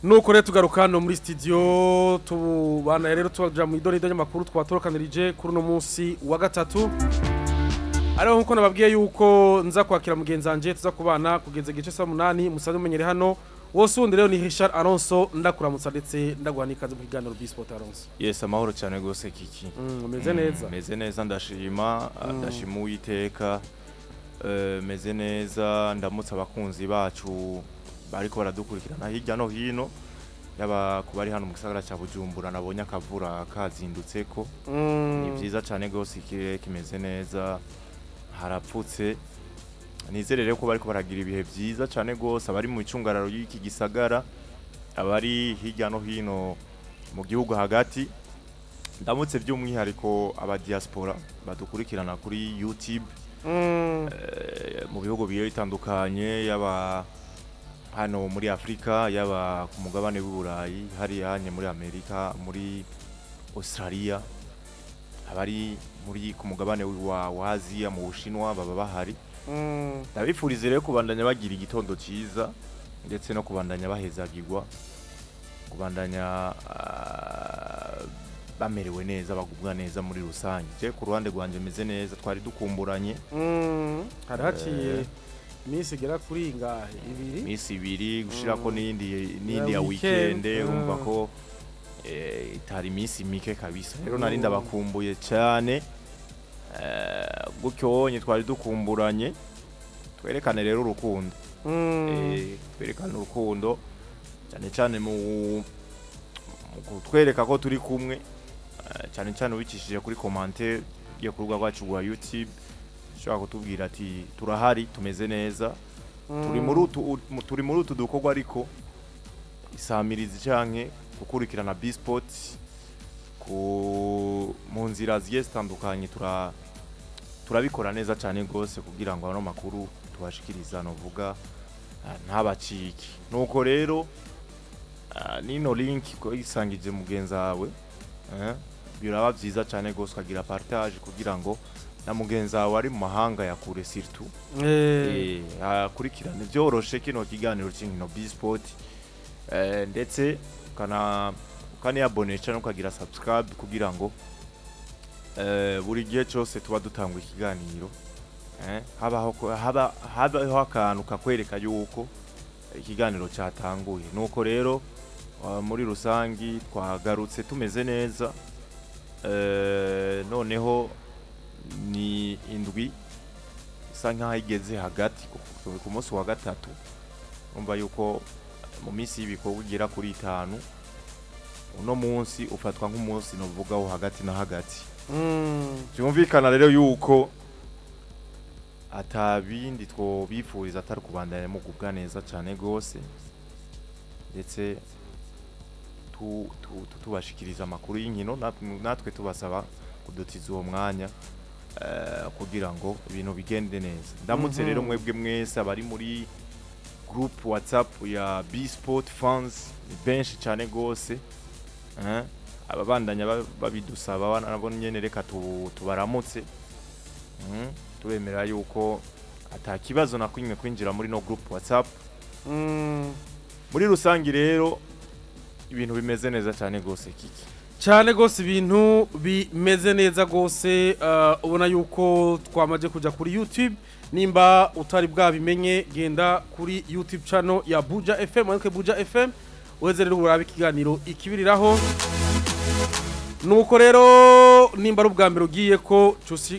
Nuko rero tugaruka hano muri studio, tubana rero tuja mu idonido y'amakuru twatorokanirije kuri uno munsi wa gatatu. Ariho nkuko nababwiye yuko nza kwakira mugenzi wanje tuza kubana kugeza igice saa 8 musanzwe mumenyere hano. Wose wundi rero ni Richard Alonso, ndakuramutsa ndetse ndaguha n'ikaze mu kiganiro B-Sport Alonso. Yes, amahoro cyane gose Kiki. Umeze neza? Meze neza, ndashima, ndashima Uwiteka. Meze neza, ndamutse abakunzi bacu bariko baradukurikirana hirya no hino, yaba ku bari hano mu gisagara ca Bujumbura, nabonye akavura kazindutseko. Ni vyiza cyane gose, ikirere kimeze neza, harapfutse. Nizere rero ko bariko baragira ibihe vyiza cyane gose, abari mu icungararo y'iki gisagara, abari hirya no hino mu gihugu hagati. Ndamutse by'umwihariko aba diaspora badukurikirana kuri YouTube mu bihugu bigiye bitandukanye, yaba hano muri Afrika, yaba ku mugabane w'i Burayi, hariya hanye muri Amerika, muri Australia, abari muri ku mugabane wa Aziya, mu Bushinwa baba bahari. Ndabifurize rero kubandanya bagira igitondo cyiza, ndetse no kubandanya bahezagirwa, kubandanya bamerewe neza, bagubwa neza muri rusange. Je ku ruhande rwanje meze neza, twari dukumburanye. Hari haciye iminsi igera kuri ingahe? Ibiri? Iminsi ibiri gushirako n'indi ya weekend. Weekend, urumva ko itari iminsi mike kabisa. Rero nari ndabakumbuye cyane. Gutyo wonye twari dukumburanye, twerekane rero urukundo. Twerekane urukundo cyane cyane mu kutwereka ko turi kumwe, cyane cyane ubicishije kuri commentaire yo ku rubuga rwacu rwa YouTube. Ushobora kutubwira ati turahari, tumeze neza, turi muri utu dukorwa, ariko isamirizi canke gukurikirana B-Sport ku mu nzira zigiye zitandukanye, turabikora neza cyane rwose kugira ngo ano makuru tubashikiriza novuga ntabacike. Nuko rero nino link ko isangije mugenzi wawe, biraba byiza cyane rwose ukagira partage kugira ngo na mugenzi wawe ari mu mahanga ya kure surtout akurikirane byoroshe kino kiganiro cy'inkino B-Sport, ndetse ukaniyabone cyangwa ukagira subscribe kugira ngo buri gihe cyose tuba dutanga ikiganiro, habaho akantu kakwereka yuko ikiganiro cyatanguye. Nuko rero muri rusangi twagarutse tumeze neza. Noneho ni indwi isa nkaho igeze hagati ku munsi wa gatatu. Umva yuko mu minsi y'ibikorwa igera kuri itanu, uno munsi ufatwa nk'umunsi novugaho hagati na hagati. Byumvikana rero yuko atabindi twobifuriza atari kubandanya mugubwa neza cyane gose, ndetse tubashikiriza amakuru y'inkino, natwe tubasaba kudutiza uwo mwanya kugira ngo ibintu bigende neza. Ndamutse rero mwebwe mwese abari muri group WhatsApp ya B-Sport fans, ni benshi cyane gose, ababandanya babidusaba nabo nyene, reka tubaramutse, tubemera yuko ata kibazo na kimwe kwinjira muri no group WhatsApp. Muri rusangi rero ibintu bimeze neza cyane gose, Kiki. Cyane gose, ibintu bimeze neza gose. Ubona yuko twamaze kuja kuri YouTube. Nimba utari bwabimenye, genda kuri YouTube channel ya Buja FM, wandike Buja FM, uheze rero urabe ikiganiro ikibiriraho. Nuko rero nimba ari ubwa mbere ugiye ko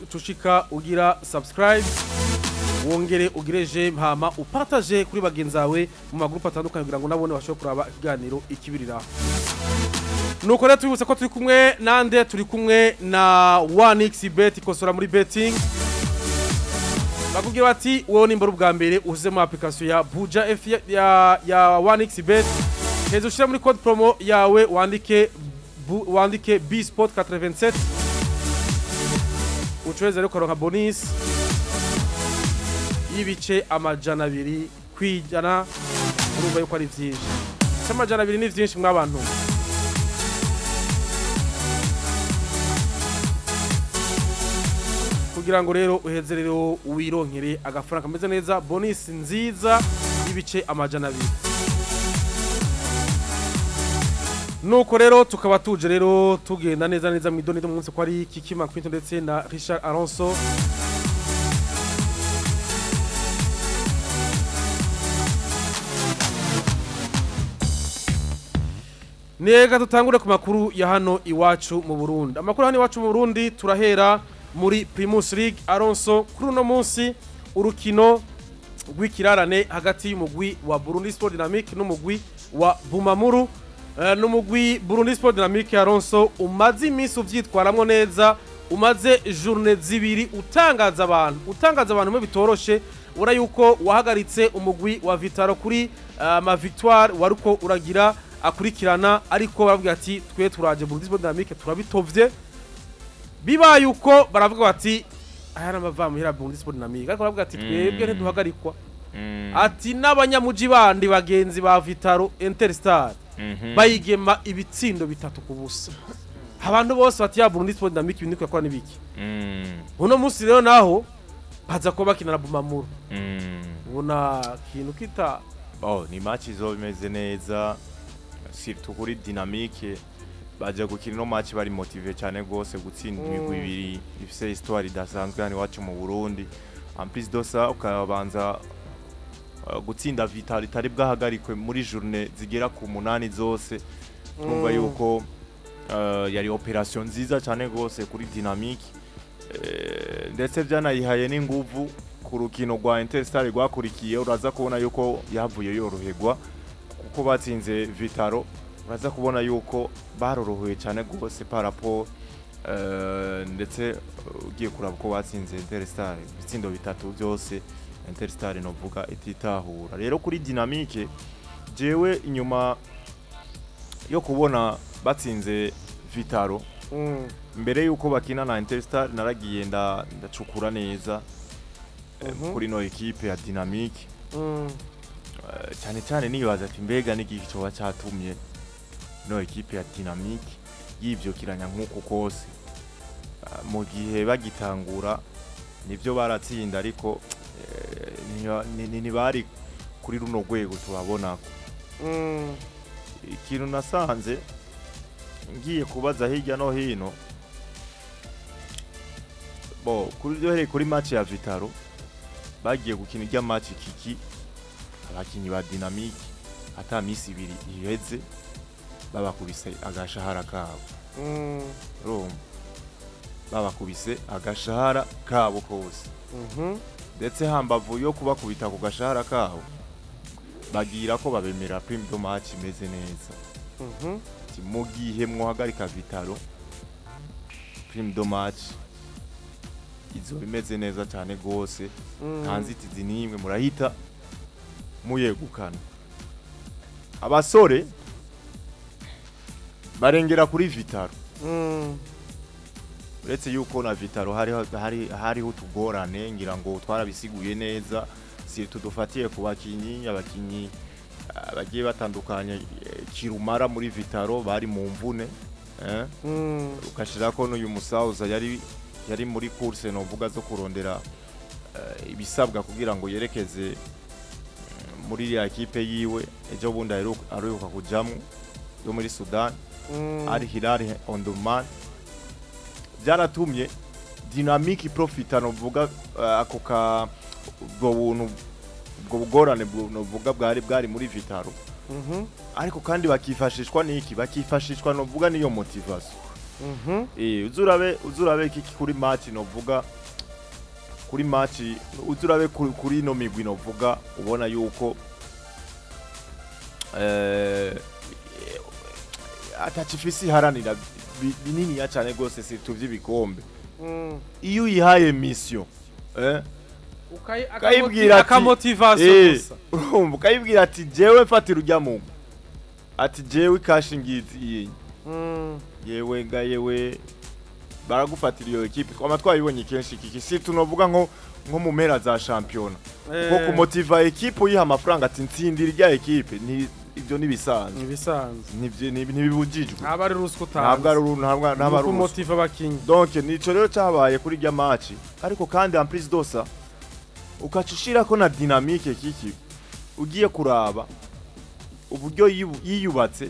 tushika, ugira subscribe, wongere ugire j'aime, hama upartage kuri bagenzi bawe mu magroupe atandukanye kugira ngo nabone bashobore kuraba ikiganiro ikibiriraho. Nuko rero tubibutsa ko turi kumwe nande? Turi kumwe na 1xBet, ikosora muri betting. Bakubwira bati wowe nimba ari ubwa mbere uze mu application ya Buja F ya 1xBet, heza ushire muri code promo yawe wandike B Sport 87, ucureze rero ukaronka bonus y'ibice 200%. Urumva yuko ari vyinshi, 200 ni vyinshi mw'abantu. Kugira ngo rero uheze rero wironkere agafaranga kameze neza, bonus nziza y'ibice 200. Nuko rero tukaba tuje rero tugenda neza neza mu idoni munsi ko ari Kiki Makwinto ndetse na Richard Alonso. Nega tutangure ku makuru ya hano iwacu mu Burundi. Amakuru hano iwacu mu Burundi turahera muri Primus League. Alonso, kuri uno munsi urukino rw'ikirarane hagati y'umugwi wa Burundi Sport Dynamic n'umugwi wa Bumamuru. N'umugwi Burundi Sport Dynamic, Alonso, umaze iminsi uvyitwaramwo neza, umaze journée zibiri utangaza abantu mwe bitoroshe. Ubona yuko wahagaritse umugwi wa Vitaro kuri ma victoire waruko uragira akurikirana, ariko baravuga ati twe turaje Burundi Sport Dynamic turabitovye. Bibaye uko baravuga bati aya n'amavamuhira Burundi Sport Dynamic, ariko baravuga ati twebwe ntiduhagarikwa, ati n'abanyamuji bandi bagenzi ba Vitaro, Interstar, bayigema ibitsindo 3-0. Abantu bose bati ya Burundi Sport Dynamic ibintu yakora nibiki? Uno munsi rero naho baza kuba bakina na Bumamuru, ubona kintu kita Oh, ni match izoba imeze neza, surtout kuri Dynamique. Baje gukina ino match bari motivé cyane gose gutsinda imigwi ibiri ifise histoire idasanzwe hano iwacu mu Burundi. En plus de ça, ukabanza gutsinda Vital itari bwahagarikwe muri journée zigera ku 8 zose. Twumva yuko yari opération nziza cyane gose kuri Dynamique, ndetse byanayihaye n'inguvu ku rukino rwa Interstar rwakurikiye. Uraza kubona yuko yahavuye yoroherwa kuko batsinze Vitaro, uraza kubona yuko barorohewe cyane gose par rapport, ndetse ugiye kuraba uko batsinze Interstar ibitsindo bitatu byose, Interstar novuga ititahura. Rero kuri Dynamique, jewe inyuma yo kubona batsinze Vitaro, mbere yuko bakina na Interstar, naragiye ndacukura neza kuri no équipe ya Dynamique, cyane cyane nibaza ati mbega n'igiki coba catumye no équipe ya Dynamique yivyukiranya nk'uku kose? Mu gihe bagitangura nivyo baratsinda, ariko ntibari kuri runo rwego tubabonako. Ikintu nasanze ngiye kubaza hirya no hino, bo kuri duhereye kuri match ya Vitaro, bagiye gukina irya match, Kiki, abakinyi ba Dynamique ata misi 2 iheze babakubise agashahara kabo. Urumva babakubise agashahara kabo kose, ndetse hambavu yo kubakubita ku gashahara kabo, bagira ko babemera prime de match imeze neza. Ati mu gihe mwohagarika Vitaro, prime de match izo bimeze neza cyane gose, nta nzitizi n'imwe, murahita muyegukana. Abasore barengera kuri Vitaro, uretse yuko na Vitaro hariho utugorane, ngira ngo twarabisiguye neza, si tudufatiye ku bakinyi, abakinyi bagiye batandukanye, kirumara muri Vitaro bari mu mvune, ukashirako n'uyu musauza yari muri course novuga zo kurondera ibisabwa kugira ngo yerekeze muri iriya ekipe yiwe ejo bundi aheruka kujamwo yo muri Sudan, Al Hilal Omdurman. Byaratumye Dynamique profita novuga ako ka ubwo buntu, ubwo bugorane novuga bwari muri Vitaro, ariko kandi bakifashishwa n'iki? Bakifashishwa novuga niyo motivation. Uzurabe iki kuri match, novuga kuri match, uzurabe kuri no migwi novuga ubona yuko atacifisi iharanira binini ya cyane gose, surtout by'ibikombe, iyo uyihaye mission, ukayibwira ati aka motivation gusa. Urumva ukayibwira ati jewe mfatira ujya mu ati jewe cash ngizi iyi, yewe nga yewe baragufatira iyo ekipe. Twama twabibonye kenshi iki, si tunovuga nko mu mpera za shampiyona, kuko kumotiva ekipe uyiha amafaranga ati ntsindira irya ekipe, ni ibyo nibisanzwe. Ibisanzwe. Ntibibujijwe. Ntabwo ari ruswa utanze. Ntabwo ari ruswa. Kumotiva abakinyi. Donc nico rero cyabaye kuri irya match, ariko kandi en plus de ça ukaca ushirako na Dynamique, Kiki, ugiye kuraba uburyo yiyubatse.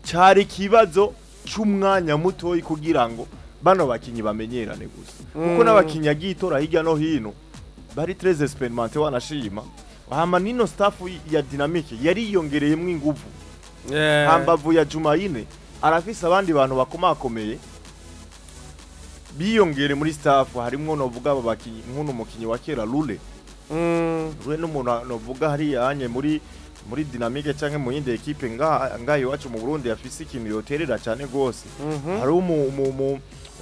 Cyari ikibazo c'umwanya mutoyi kugira ngo bano bakinyi bamenyerane gusa, kuko n'abakinyi yagiye itora hirya no hino bari très expérimenté, wanashima. Hama nino staff ya Dynamique yariyongereyemwo inguvu. Hambavu ya Jumayine, arafise abandi bantu bakomakomeye biyongere muri staff, harimwo novuga aba bakinyi, nk'uno mukinyi wa kera Lule. Lule n'umuntu novuga hariya anye muri Dynamique canke mu yindi ekipe ngaha iwacu mu Burundi afise ikintu yoterera cyane gose. Hari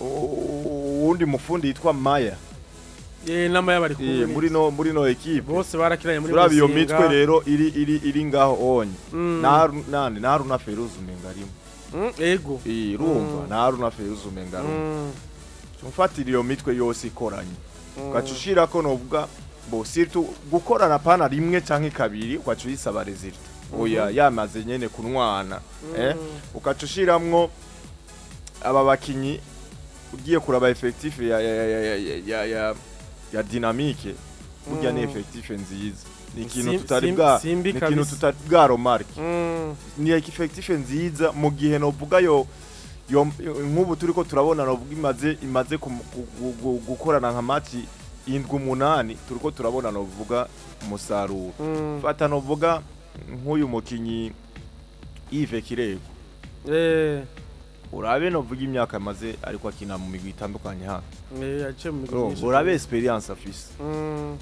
uwundi mufundi yitwa Maya. Nama y'abari kumwe. Muri no ekipe bose barakiranye muri turabi iyo Muzinga. Mitwe rero iri ngaho onye na nani na Haruna Feruzu umenga arimo. Ego. Urumva, na Haruna Feruzu umenga arimo. Mfatira iyo mitwe yose ikoranye, ugaca ushirako novuga bo surtout gukorana pana rimwe canke kabiri, ugaca uyisaba résultat, oya, yamaze nyene kunwana, ugaca ushiramwo aba bakinyi. Ugiye kuraba effectif ya Dynamique, burya ni effectif nziza, ni ikintu tutari bwa simbi ni ikintu kabisa. tutari bwa remarque. Ni effectif nziza mu gihe novuga yo nk'ubu turiko turabona novuga imaze gukorana nka match 7, 8, turiko turabona novuga umusaruro. Fata novuga nk'uyu mukinyi Yves Kirego, urabe novuga imyaka amaze ariko akina mu migwi itandukanye hano. Yaciye mu migwi Urumva, myinshi. urabe expérience afise,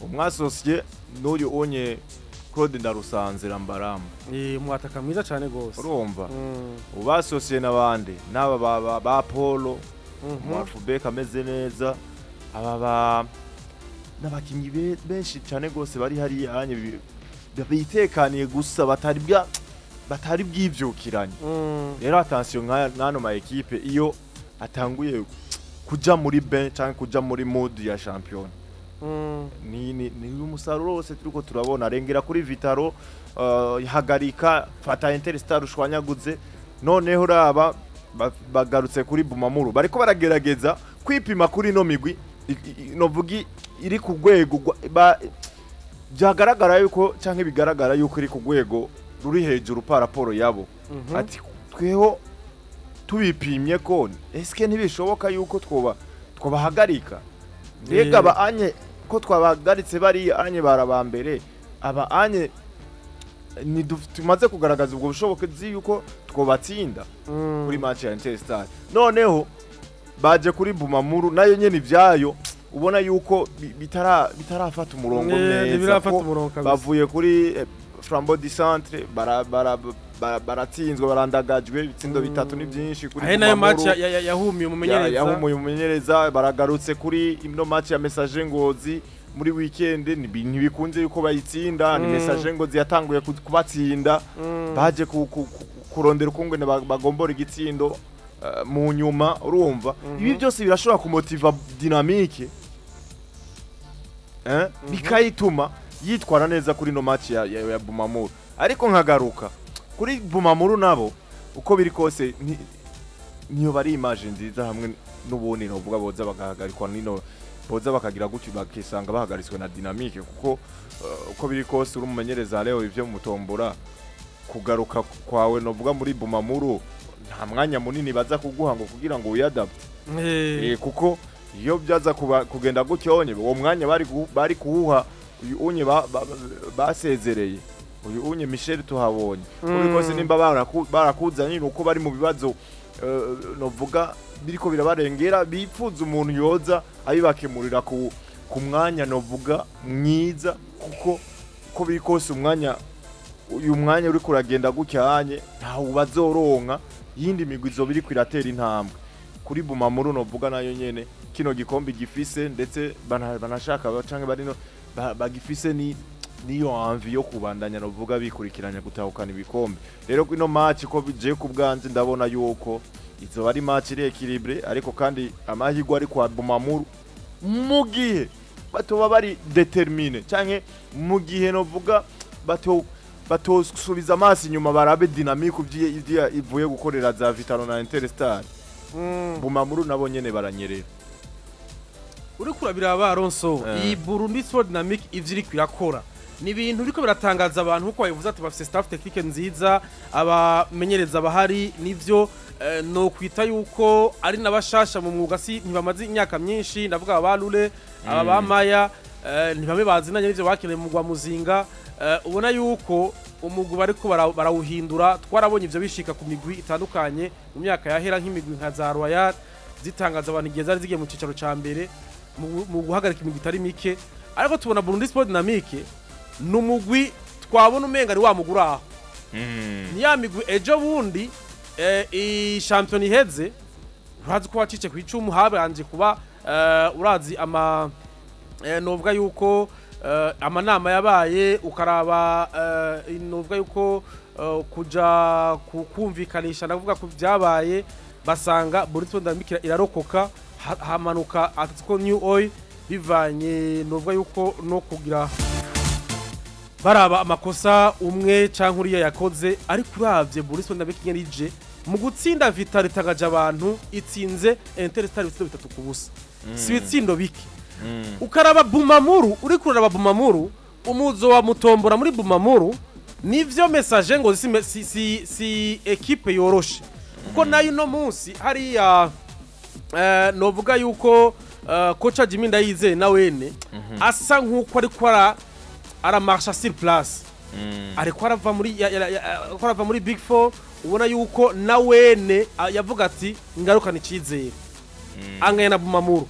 umwasosiye n'uyu onye Claude Ndarusanze Rambaramba. Umwataka mwiza cyane gose. Urumva, ubasosiye n'abandi n'aba ba Polo, Alfubeka ameze neza, aba ba n'abakinyi benshi cyane gose bari hariya anye bitekaniye gusa batari bwivyukiranye. Rero attention, nk'ano ma ekipe iyo atanguye kuja muri ben canke kuja muri mood ya champion, ni umusaruro wose turiko turabona. Rengera kuri Vitaro, hagarika, fata Interstar ushwanyaguze, noneho raba bagarutse kuri Bumamuru, bariko baragerageza kwipima kuri no migwi novuga iri ku rwego byagaragara yuko canke bigaragara yuko iri ku rwego ruri hejuru par rapport yabo. Ati tweho tubipimye ko eske ntibishoboka yuko twobahagarika? Mbega aba anye ko twabahagaritse bariya anye barabambere, aba anye ni tumaze kugaragaza ubwo bushobozi yuko twobatsinda kuri match ya Interstar. Noneho baje kuri Bumamuru, nayo nyene ivyayo ubona yuko bitarafata umurongo neza, ntibirafata ko umurongo kabisa. Bavuye kuri Flambeau du Centre, baratsinzwe, barandagajwe ibitsindo 3, ni byinshi kuri Ahe nayo Bumamuru. match yahumiye umumenyereza. Yahumuye umumenyereza. Baragarutse kuri ino match ya Messager Ngozi muri weekend, ntibikunze yuko bayitsinda, ni Messager Ngozi yatanguye kubatsinda. Baje kurondera ukungene bagombora igitsindo mu nyuma. Urumva, ibi byose birashobora kumotiva Dynamique, bikayituma yitwara neza kuri no match ya Bumamuru. Ariko nkagaruka kuri Bumamuru, nabo uko biri kose niyo bari image nziza hamwe n'ubundi novuga boza bagahagarikwa nino, boza bakagira gutyo bakisanga bahagaritswe na Dynamique, kuko uko biri kose uri umumenyereza leo ivyo mutombora kugaruka kwawe novuga muri Bumamuru, nta mwanya munini baza kuguha ngo kugira ngo wiyadapte. Kuko iyo byaza kugenda gutyo onye uwo mwanya bari kuwuha uyu unye basezereye, uyu unye Michel tuhabonye. Uko biri kose nimba barakuzanye nuko bari mu bibazo, novuga biriko birabarengera, bipfuza umuntu yoza abibakemurira ku mwanya novuga mwiza, kuko uko biri kose umwanya, uyu mwanya uri kuragenda gucyanye, ntawe bazoronka yindi migwi izoba iriko iratera intambwe. Kuri Bumamuru novuga nayo nyene kino gikombe gifise, ndetse banashaka canke barino bagifise ni niyo envie yo kubandanya novuga bikurikiranya gutahukana ibikombe. Rero ino match ko bije ku bwanze, ndabona yuko izoba ari match iri équilibré, ariko kandi amahirwe ari kwa Bumamuru mu gihe batoba bari déterminé, canke mu gihe novuga batosubiza amaso inyuma barabe Dynamique ivyo ivuye gukorera za Vitalo na Interstar. Bumamuru nabo nyene baranyerera. Uriko urabiraba Alonso, iyi Burundi Sport Dynamic ivyo iriko irakora. Ni ibintu biriko biratangaza abantu, nkuko babivuze ati bafise staff technique nziza, abamenyereza bahari nivyo, no kwita yuko ari nabashasha mu mwuga, si ntibamaze imyaka myinshi. Ndavuga aba Lule, aba bamaya, ntibame bazinanye n'ivyo bakeneye mu mugwa Muzinga. Ubona yuko umugwi bariko barawuhindura. Twarabonye ivyo bishika ku migwi itandukanye mu myaka yahera, nk'imigwi nka za Royal zitangaza abantu igihe zari zigiye mu cicaro ca mbere mu guhagarika imigwi itari mike. Ariko tubona Burundi Sport Dynamique ni umugwi twabona umenga ari wa mugwi uri aho, ni ya migwi ejo bundi, i shampiyona iheze urazi ko wacice ku icumu, habanje kuba, urazi ama, novuga yuko amanama yabaye, ukaraba, novuga yuko kuja kumvikanisha, ndavuga ku byabaye, basanga Burundi Sport Dynamique irarokoka, hamanuka Atletico New Oil, bivanye novuga yuko no kugira baraba amakosa umwe canke uriya yakoze. Ariko uravye Burundi Sport Dynamique ingene ije mu gutsinda Vital'O, itangaje abantu, itsinze Interstar ibitsindo 3-0, si ibitsindo bike. Ukaraba Bumamuru, uriko uraraba Bumamuru, umuzo wa Mutombora muri Bumamuru, nivyo message ngo si équipe yoroshe, kuko nayo uno munsi hariya, novuga yuko kocha Jimmy Ndayizeye na wene asa nkuko ariko aramarcha sur place, ariko arava muri ariko arava muri Big Four. Ubona yuko na wene yavuga ati ngarukana icizere, anganya na Bumamuru.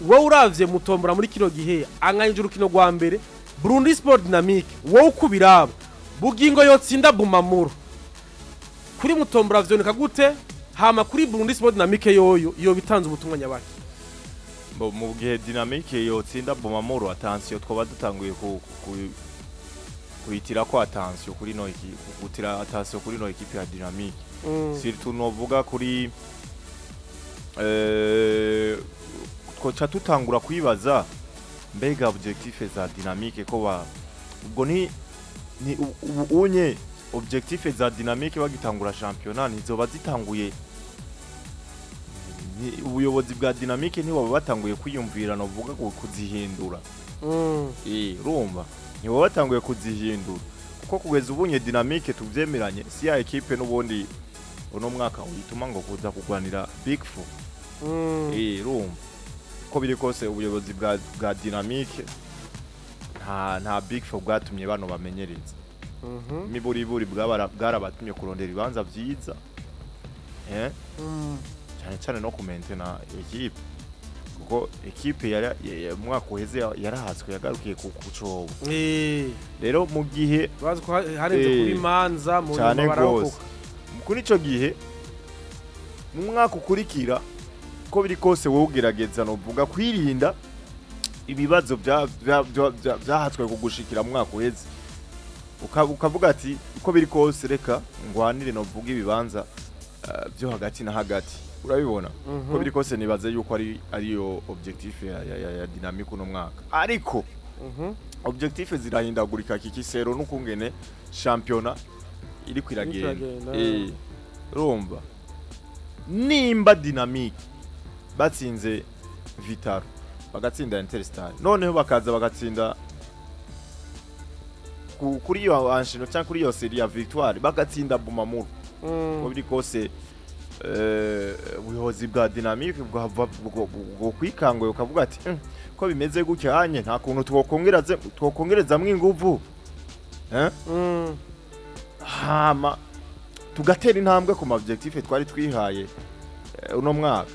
Wowe uravye Mutombora muri kino gihe, anganyije urukino rwa mbere Burundi Sport Dynamique, wowe uko ubiraba, bugingo yotsinda Bumamuru, kuri Mutombora vyoneka gute? Hama kuri Burundi Sport Dynamique yoyo yoba itanze ubutumwa nyabaki? Bo, mu gihe Dynamique yotsinda Bumamuru, attention, twaba dutanguye kuhitira ko attention kuri no équipe, gutira attention kuri no équipe ya Dynamique, surtout novuga kuri twoca tutangura kwibaza mbega objectif za Dynamique ko ba ubwo ni ubu unye objectif za Dynamique bagitangura championnat ntizoba zitanguye, ni ubuyobozi bwa Dynamique ntiwaba batanguye kwiyumvira novuga kuzihindura. Urumva ntiwaba batanguye kuzihindura, kuko kugeza ubunye Dynamique, tuvyemeranye, si ya équipe n'ubundi uno mwaka uyituma ngo kuza kugwanira Big Four. Urumva ko biri kose ubuyobozi bwa Dynamique nta Big Four bwatumye bano bamenyereza. Miburiburi bwarabatumye kurondera ibibanza vyiza, cyane cyane no kumentena équipe, kuko équipe yari mu mwaka uheze yarahatswe, yagarukiye ku cobo. Rero mu gihe bazi ko harenze kuba imanza mu cyane nyuma gose bararokoka. Kuri ico gihe mu mwaka ukurikira, ko biri kose wowe ugerageza novuga kwirinda ibibazo byahatswe kugushikira mu mwaka uheze. Ukavuga ati uko biri kose reka ngwanire novuga ibibanza byo hagati na hagati, urabibona? Uko biri kose nibaze yuko ari ariyo objectif ya Dynamique uno mwaka, ariko objectif zirahindagurika kikisero n'ukungene championnat iriko iragenda. Iragenda. Urumva nimba Dynamique batsinze Vital'O, bagatsinda Interstar, noneho bakaza bagatsinda kuri iyo enchaînement cyangwa kuri iyo série ya victoire, bagatsinda Bumamuru, uko biri kose ubuyobozi bwa Dynamique bwo kwikanguye ukavuga ati: Ko bimeze gutya hanye nta kuntu twokongerezamwo inguvu, eh?" Hama tugatera intambwe ku ma objectif twari twihaye uno mwaka,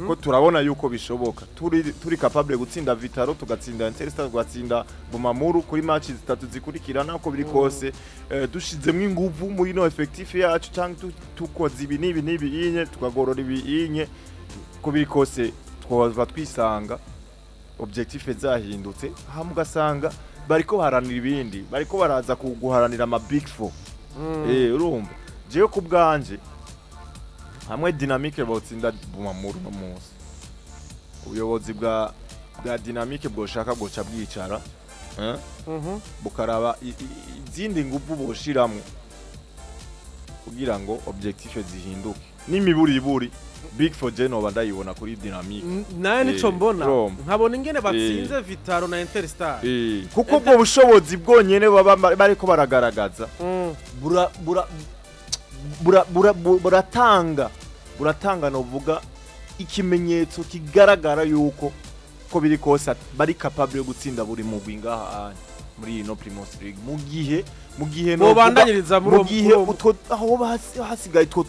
ko turabona yuko bishoboka, turi capable gutsinda Vital'O, tugatsinda Interstar, tugatsinda Bumamuru kuri match zitatu zikurikirana. Uko biri kose, dushizemwo inguvu muri no effectif yacu, cyangwa tukoze ibi n'ibi n'ibi inye, tukagorora ibi inye, uko biri kose twaba twisanga objectif zahindutse, hama ugasanga bariko baharanira ibindi, bariko baraza guharanira ama Big Four. Urumva jewe ku bwanje, hamwe Dynamique botsinda Bumamuru no munsi, ubuyobozi bwa Dynamique bwoshaka bwoca bwicara, eh? Bukaraba izindi nguvu boshiramwo kugira ngo objectif zihinduke. N'imiburiburi Big Four je noba ndayibona kuri Dynamic. Nayo nico mbona, urumva. Nkabona ingene batsinze Vitaro na Interstar. Kuko ubwo bushobozi bwonyene baba bariko baragaragaza bura bura bura bura buratanga novuga ikimenyetso kigaragara yuko ko biri kose bari capable yo gutsinda buri mugwi ngaha anye muri ino Primus League, mu gihe novuga Bobandanyiriza muri mu uwo gihe utwo aho hasigaye utwo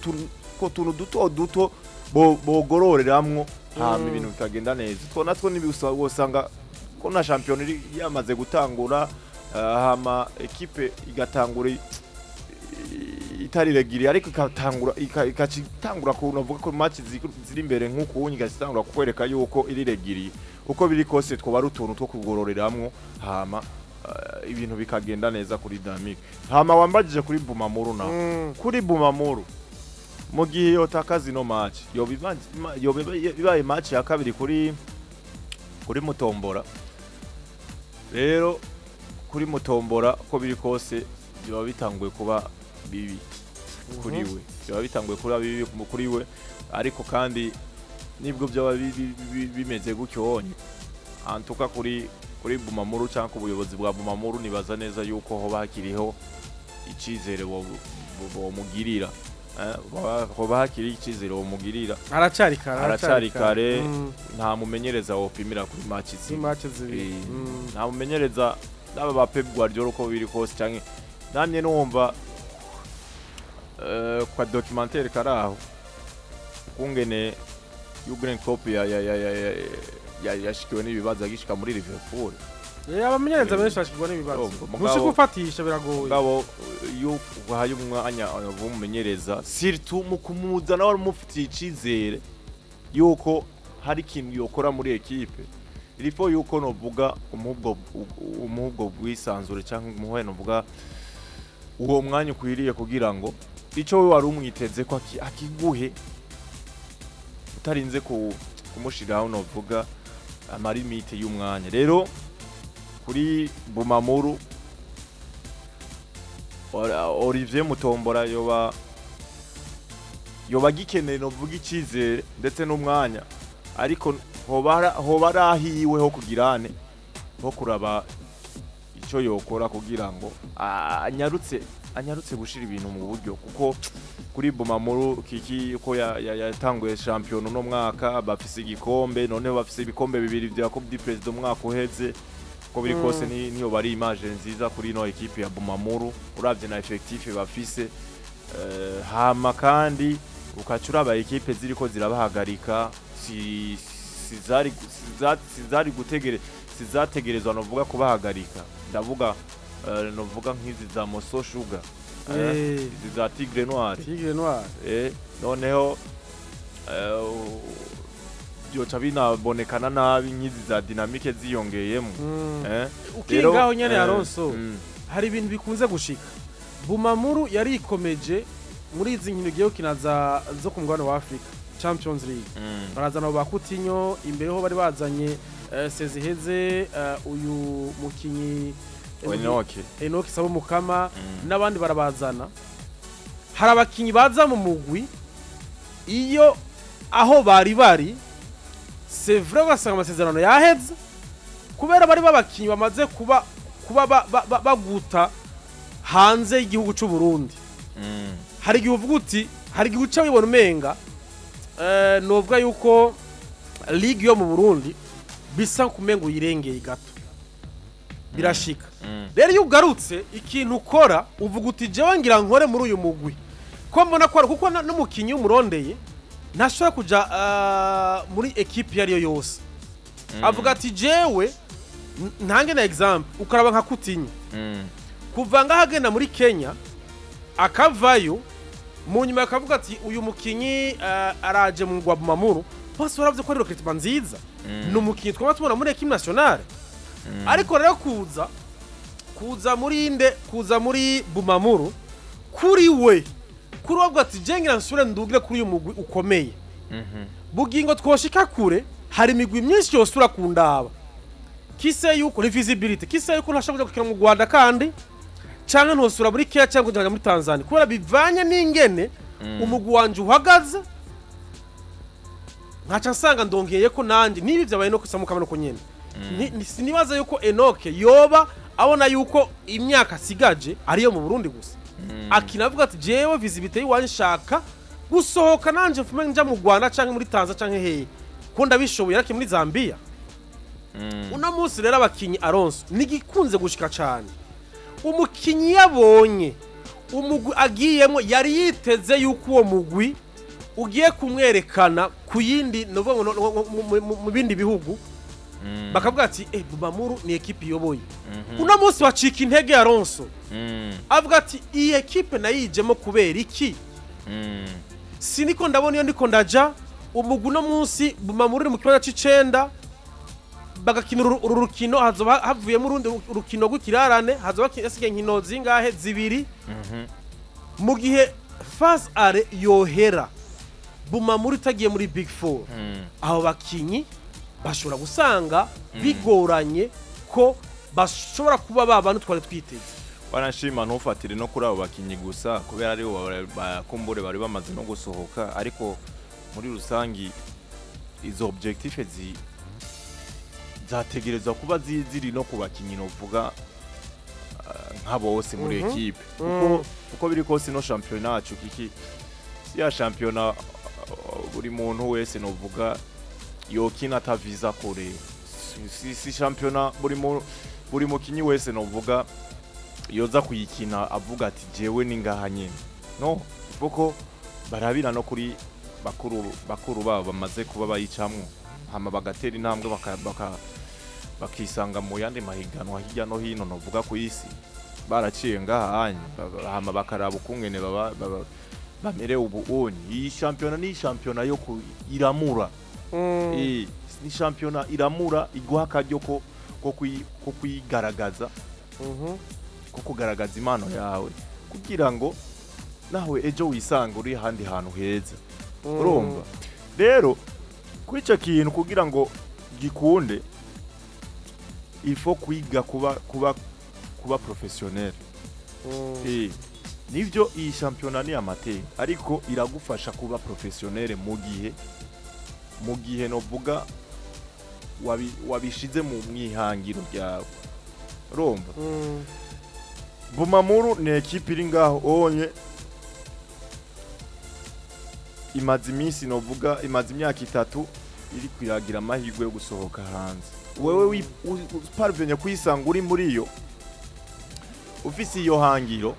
tuntu duto duto bogororeramwo hama ibintu bikagenda neza. Utwo natwo nibisaba wosanga ko na shampiyona iri yamaze gutangura, hama ekipe igatangura itari régulière, ariko ikatangura ikaca itangura ku novuga ko match ziri imbere nk'uku unyi igacitangura kukwereka yuko iri régulière. Uko biri kose twoba ari utuntu two kugororeramwo, hama ibintu bikagenda neza kuri Dynamic. Hama wambajije kuri Bumamuru naho, kuri Bumamuru mu gihe yotakaza ino match, yoba ibaye match ya kabiri kuri Mutombora. Rero kuri Mutombora, ko biri kose biba bitanguye kuba bibi kuri we, biba bitanguye kuba bibi kuri we. Ariko kandi nibwo byaba bimeze gutyo wonye, antuka kuri Bumamuru cyangwa ku buyobozi bwa Bumamuru, nibaza neza yuko hoba hakiriho icizere bomugirira. Hoba hakiri icizere bomugirira. Haracari kare. Haracari kare. Nta mumenyereza wopimira kuri match Si zibiri. Match zibiri. Nta mumenyereza, naba ba Pep Guardiola, uko biri kose, canke namye numva kwa documentaire karaho kungene Jurgen Klopp ya ya ya ya ya ya yashikiwe n'ibibazo agishika muri Liverpool. Abamenyereza benshi bashikirwa n'ibibazo. Urumva, Ntushika ufatisha, biragoye. Mugabo iyo uhaye umwanya umumenyereza, surtout mu kumuzana wari umufitiye icizere yuko hari ikintu yokora muri ekipe, il faut yuko novuga umuhubwo bwisanzure cyangwa umuhe novuga uwo mwanya ukwiriye kugira ngo ico we wari umwiteze ko akiguhe utarinze kumushiraho novuga ama limites y'umwanya. Rero kuri Bumamuru, Olivier Mutombora yoba agikeneye novuga icizere ndetse n'umwanya, ariko hoba ari ahiwe ho kugirane ho kuraba ico yokora kugira ngo anyarutse gushira ibintu mu buryo, kuko kuri Bumamuru kiki uko yatanguye shampiyona uno mwaka bafise igikombe, noneho bafise ibikombe bibiri vya Coupe du Président umwaka uheze. Uko biri kose niyo bari image nziza kuri ino ekipe ya Bumamuru uravye na effectif bafise. Hama kandi ukaca uraba ekipe ziriko zirabahagarika, si sizari sizari gutegere sizategerezwa novuga kubahagarika. Ndavuga novuga nk'izi za Moso Sugar, izi za Tigre Noir. Tigre Noir. Noneho byoca binabonekana nabi nk'izi za Dynamique ziyongeyemo. Ukiri Rero, ngaho nyene, Alonso, hari ibintu bikunze gushika. Bumamuru yarikomeje muri izi nkino igiye gukina zo ku mugabane wa Afrika, Champions League. Barazana abo ba Coutinho imbere ho bari bazanye Seziheze, uyu mukinyi Enoke. Enoke Sabo Mukama n'abandi barabazana. Hari abakinyi baza mu mugwi iyo aho bari c'est vrai ugasanga amasezerano yaheze, kubera bari babakinyi bamaze kuba baguta hanze y'igihugu c'u Burundi. Hari igihe uvuga uti hari igihe uca wibona umenga novuga yuko ligue yo mu Burundi bisa kumenga uyirengeye gato, birashika. Rero iyo ugarutse, ikintu ukora uvuga uti jewe ngira nkore muri uyu mugwi ko mbona ko kuko n'umukinyi w'umurondeye ntashobora kuja muri ekipe iyo ariyo yose. Avuga ati jewe ntange na exemple, ukaraba nka Coutinho kuva ngaho agenda muri Kenya, akavayo mu nyuma akavuga ati uyu mukinyi araje mu gwa Bumamuru, bose baravye ko ari recrutement nziza. Ni umukinyi twaba tubona muri équipe nationale. Ariko rero kuza muri inde, kuza muri Bumamuru, kuri we avuga ati je ngira nsubire ndugire kuri uyu mugwi ukomeye. Bugingo twoshika kure, hari imigwi myinshi yosura kundaba kise yuko ni visibility, kise yuko ntashobora kuja gukina mu Rwanda kandi, canke ntosura muri Kenya cyangwa kuja muri Tanzania, kubera bivanye n'ingene Umugwi wanje uhagaze, nkaca nsanga ndongeye ko nanje nibi vyabaye no kusamuka no nyene. Sinibaza yuko Enoke yoba abona yuko imyaka asigaje ariyo mu Burundi gusa. Akina avuga ati jewe visibilité yiwanje nshaka gusohoka, nanje mfume nja mu Rwanda canke muri Tanzania canke hehe, ko ndabishoboye, ariko muri Zambia. Uno munsi rero abakinyi, Alonso, nigikunze gushika cane, umukinyi yabonye umugwi agiyemo yari yiteze yuko uwo mugwi ugiye kumwerekana ku yindi, novuga ngo mu bindi bihugu, bakavuga ati Bumamuru ni ekipe iyoboye. Uno munsi bacika intege, Alonso. Avuga ati iyi ekipe nayijemo kubera iki? Siniko ndabona iyo ndiko ndaja. Umugwi uno munsi Bumamuru uri mu kibanza c'icenda, bagakina uru rukino, hazoba havuyemo urundi rukino rw'ikirarane, hazoba hasigaye inkino zingahe? Zibiri. Mu gihe phase aller yohera Bumamuru itagiye muri Big Four, abo bakinyi bashobora gusanga bigoranye ko bashobora kuba ba bantu twari twiteze. Wanashima ntufatire no kuri abo bakinyi gusa, kubera aribo bakumbure bari bamaze no gusohoka, ariko muri rusangi izo objectif zategerezwa kuba ziri no ku bakinyi, novuga nka bose muri ekipe, kuko uko biri kose no shampiyona yacu kiki si ya shampiyona buri muntu wese novuga yokina ataviza kure. Si shampiyona buri mukinyi wese novuga yoza kuyikina avuga ati jewe ni ngaha nyene. No kuko barabira no kuri bakuru bakuru babo bamaze kuba bayicamwo, hama bagatera intambwe bakisanga mu yandi mahiganwa hirya no hino, novuga ku isi, baraciye ngaha hanye, hama bakaraba ukungene baba bamerewe ubu unyi. Iyi shampiyona ni shampiyona yo iramura. Ni shampiyona iramura, iguha akaryo ko kwigaragaza, ko kugaragaza impano yawe, kugira ngo nawe ejo wisanga uri ahandi hantu heza. Urumva rero kuri icyo kintu, kugira ngo gikunde, il faut kwiga kuba professionnel. Nivyo iyi shampiyona ni amateur, ariko iragufasha kuba professionnel mu gihe novuga wabishize mu mwihangiro ryawe. Urumva, Bumamuru ni ekipe iri ngaho onye imaze iminsi, novuga imaze imyaka 3 iri kwiragira amahirwe yo gusohoka hanze. Wewe parvenye kuyisanga uri muri yo, ufise iyo hangiro,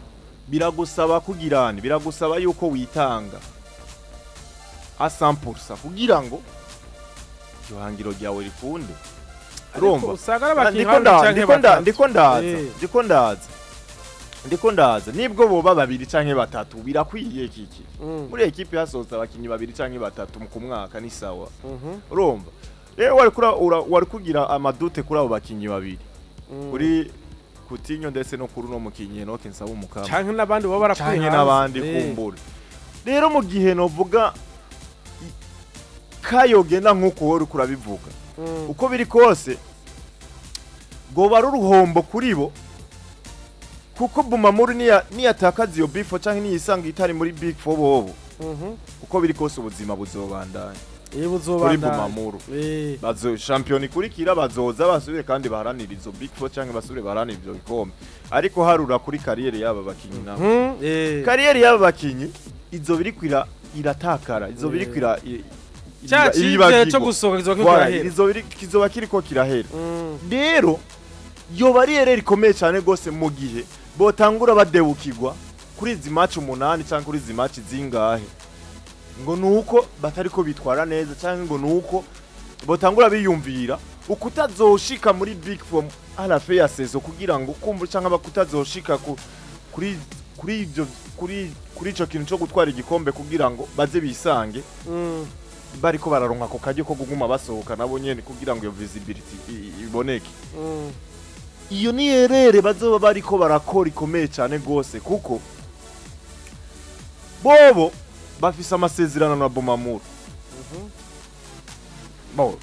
biragusaba kugirana, biragusaba yuko witanga a 100% kugira ngo iryo hangiro ryawe rikunde. Urumva, usanga ari abakinyi ndiko babiri canke batatu. Ndiko ndaza. Ndiko ndaza nibwo boba babiri canke batatu birakwiye kiki. Muri ekipe hasohotse abakinyi babiri canke batatu ku mwaka ni sawa. Urumva rero wari kugira ama doutes kuri abo bakinyi babiri, kuri Coutinho ndetse no kuri uno mukinyi Enoch Nsabumukama, canke n'abandi baba barakuye canke hanze. n'abandi. Kumbura rero mu gihe novuga kayogenda nk'uko wowe uriko urabivuga, uko biri kose goba ari uruhombo kuri bo, kuko Bumamuru niyatakaza iyo Big Four canke niyisanga itari muri Big Four, bobo uko biri kose ubuzima buzobandanya Iyo kuri buzobandanya. Bumamuru. Bazo shampiyona ikurikira bazoza basubire kandi baharanire izo Big Four canke basubire baharanire ivyo bikombe, ariko harura kuri carrière y'aba bakinyi nabo. Carrière y'aba bakinyi izo biri kwira iratakara, izo biri kwira Cya cyizere iribagirwa. cyo gusohoka kizoba kiriko Voilà, kirahera. izo biri kizoba kiriko kirahera. Rero yoba ari erreur ikomeye cyane gose mu gihe botangura badebukirwa kuri izi match 8 cyangwa kuri izi match zingahe, ngo nuko batariko bitwara neza, cyangwa ngo nuko botangura biyumvira ukutazoshika muri Big Four à la fin ya saison, kugira ngo kumva cyangwa bakutazoshika ku kuri kuri ivyo kuri ico kintu cyo gutwara igikombe, kugira ngo baze bisange bariko bararonka ako karyo ko kuguma basohoka nabo nyene, kugira ngo iyo visibility iboneke. Iyo ni erreur bazoba bariko barakora ikomeye cyane gose, kuko bobo bafise amasezerano na Bumamuru. Bo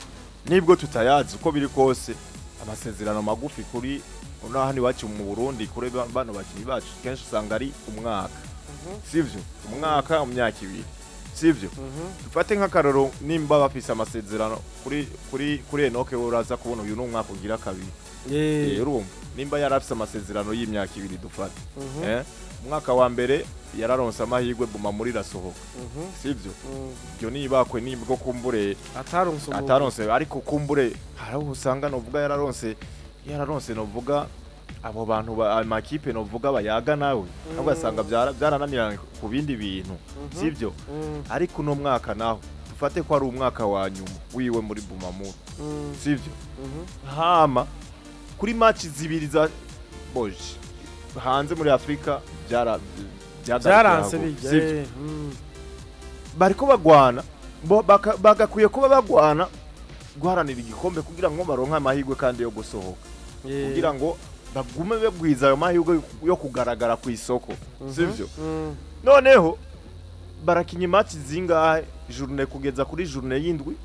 nibwo tutayazi, uko biri kose amasezerano magufi kuri uno hano iwacu mu Burundi, kuri bano bakinyi bacu kenshi usanga ari umwaka. Sivyo? Umwaka, imyaka 2. Sivyo? Dufate nk'akaroro nimba bafise amasezerano kuri Enoke, uraza kubona uyu n'umwaka ugira kabiri. Urumva nimba yarafise amasezerano y'imyaka 2 dufate. Umwaka wa mbere yararonse amahirwe Bumamuru irasohoka. Sivyo? Ibyo nibakwe nibwo kumbure ataronse, ariko kumbure haraho usanga novuga yararonse novuga abo bantu amakipe novuga bayaga nawe ugasanga byarananiranye ku bindi bintu. Sivyo? Ariko no mwaka naho dufate ko ari umwaka wa nyuma wiwe muri Bumamuru. Sivyo? Hama kuri match zibiri za boje hanze muri Afrika byaranse bijya. Bariko bagwana bagakwiye kuba bagwana guharanira igikombe kugira ngo baronke amahirwe kandi yo gusohoka, kugira ngo bagume bagwiza ayo mahirwe yo kugaragara ku isoko. Sivyo? Noneho barakinye match zingahe journée kugeza kuri journée y'indwi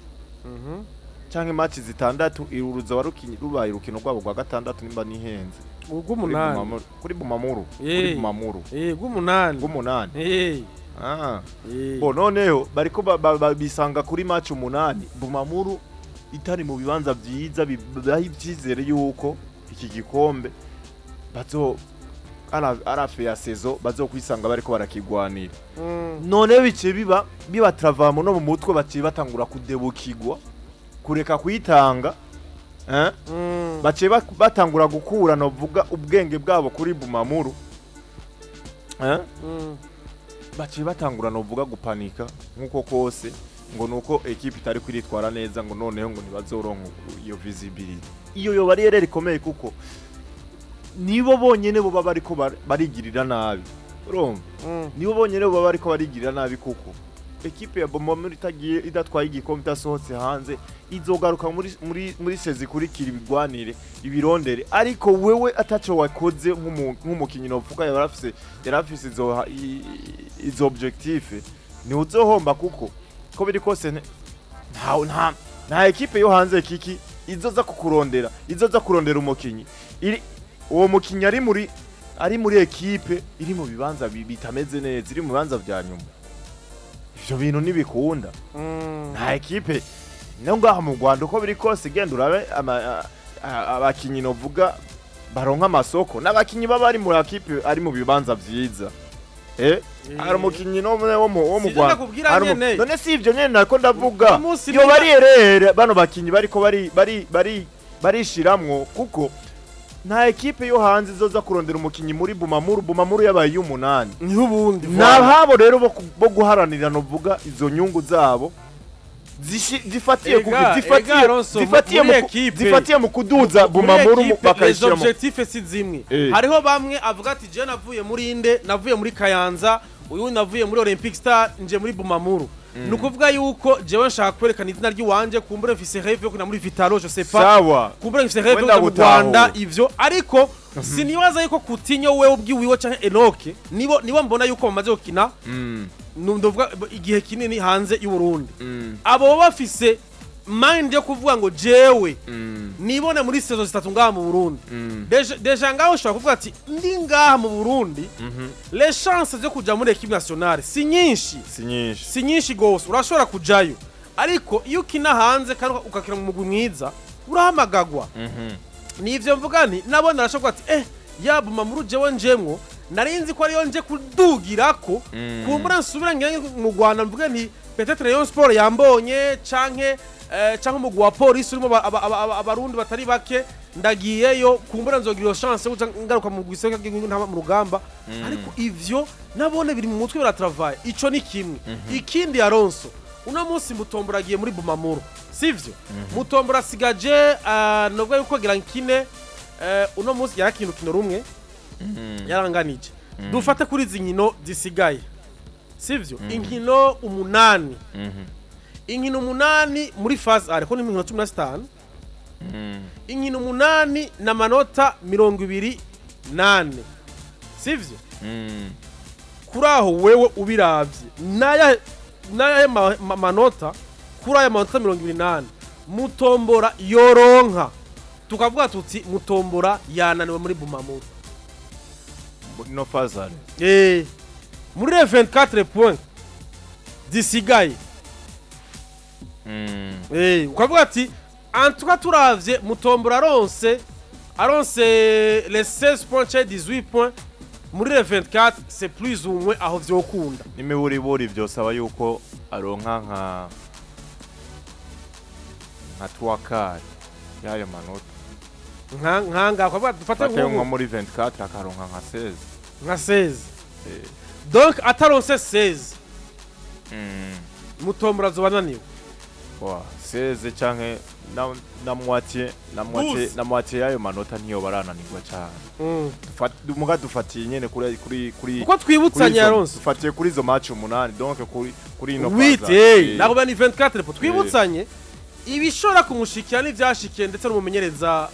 canke match 6 iruruza warukinye rubaye urukino rwabo rwa gatandatu nimba nihenze ubw'umunani kuri Bumamuru kuri Bumamuru bw'umunani Bo noneho bariko bisanga kuri match 8 Bumamuru itari mu bibanza byiza bibaha ibyizere yuko iki gikombe bazo arafe ya saison bazo kwisanga bariko barakigwanira. None bice biba travamo no mu mutwe baciye batangura kudebukirwa kureka kuyitanga. Baciye batangura gukura no vuga ubwenge bwabo kuri Bumamuru. Baciye batangura no vuga gupanika nkuko kose ngo nuko equipe itari kwiritwara neza ngo noneho ngo nibazoronka iyo visibility. Iyo yo bariyere rikomeye kuko nibo bonyene bo bariko barigirira nabi. Urumva? Nibo bonyene bo bariko barigirira nabi kuko equipe ya Bumamuru itagiye idatwaye igikombe itasohotse hanze izogaruka muri sezi kurikira ibigwanire ibirondere, ariko wewe ataco wakoze nk'umukinyi novuga yarafise izo objectif ni uzohomba kuko ko biri kose nta equipe yo hanze kiki izoza kukurondera, izoza kurondera umukinyi uwo mukinyi ari muri equipe iri mu bibanza bitameze neza, iri mu bibanza vya nyuma. Ivyo bintu nibikunda. Nta equipe no ngaha mu Rwanda uko biri kose genda urabe abakinyi novuga baronka amasoko n'abakinyi baba ari muri equipe ari mu bibanza vyiza. Ari umukinyi no wo mu Rwanda. None si ivyo nyene nako ndavuga. Yo bariyerere bano bakinyi bariko bari barishiramwo kuko nta equipe yo hanze izoza kurondera umukinyi muri Bumamuru. Bumamuru yabaye y'umunani n'ubundi nababo rero bo guharanira novuga izo nyungu zabo zifatiye mu kuduza Bumamuru bakayishiramo. Objectif si zimwe. Hariho bamwe avuga ati je navuye muri inde, navuye muri Kayanza, uyu navuye muri Olympic Star nje muri Bumamuru. Nukuvuga yuko jewe nshaka kwerekana izina ry'iwanje kumbure mfise rêve yo kuna muri Vitalo, je sais pas. Kumbure mfise rêve yo mu Rwanda ivyo, ariko sinibaza yuko Coutinho wewe ubwiwiwe canke Enoke nibo mbona yuko bamaze gukina ndovuga igihe kinini hanze y'u Burundi. Abo bafise mind yo kuvuga ngo jewe nibone muri saison 3 ngaha mu Burundi. Deja ngaho ushobora kuvuga ati ndi ngaha mu Burundi, les chances zo kuja muri équipe nationale si nyinshi. Si nyinshi gose, urashobora kujayo. Ariko iyo ukina hanze kandi ukakira mu mugwi mwiza urahamagagwa. Nivyo mvuga nti nabona arashobora ati ya Bumamuru jewe njemwo narinzi ko ariyo nje kudugirako kumbura nsubira ngira mu Rwanda mvuga nti peut-être Rayon Sport yambonye canke umugwi wa polisi urimo abarundi batari bake ndagiyeyo kumbura nzogira iyo chance yo ngaruka mu gwiseka mu rugamba. Ariko ivyo nabone biri mu mutwe baratravaye. Ico ni kimwe. Ikindi Alonso uno munsi Mutombora agiye muri Bumamuru, sivyo? Mutombora asigaje nubwo yuko gira nkine uno munsi yarakintu kino rumwe yaranganije. Dufate kuri izi nkino zisigaye, sivyo? Inkino 8. Inkino 8 muri phase ariko ni inkino 15. Inkino 8 na manota 24, sivyo? Kuri aho wewe ubiravye naya manota kuri aya manota 28 Mutombora yoronka tukavuga tuti Mutombora yananiwe muri Bumamuru no phase. Muri les 24 points zisigaye, ukavuga ati en tout cas turavye Mutombora aronse les 16 points chez 18 points muri les 24, c'est plus ou moins aho vyokunda. N'imiburiburi vyosaba yuko aronka nka 3 quarts y'ayo manota. Nkanga ukavuga dufate fate nko nk'ubu muri 24 akaronka nka 16. Nka 16. Donc ataronse 16, Mutombora azoba ananiwe. Wa 16 canke na moitié, na moitié. 12. Na moitié y'ayo manota niyo barananirwa cane. Muga dufatiye nyene kuri Kuko twibutsanye yaronse dufatiye kuri izo match 8, donc kuri ino 8. phase. Nako ni 24 po twibutsanye ibishobora kumushikira n'ivyashikiye ndetse n'umumenyereza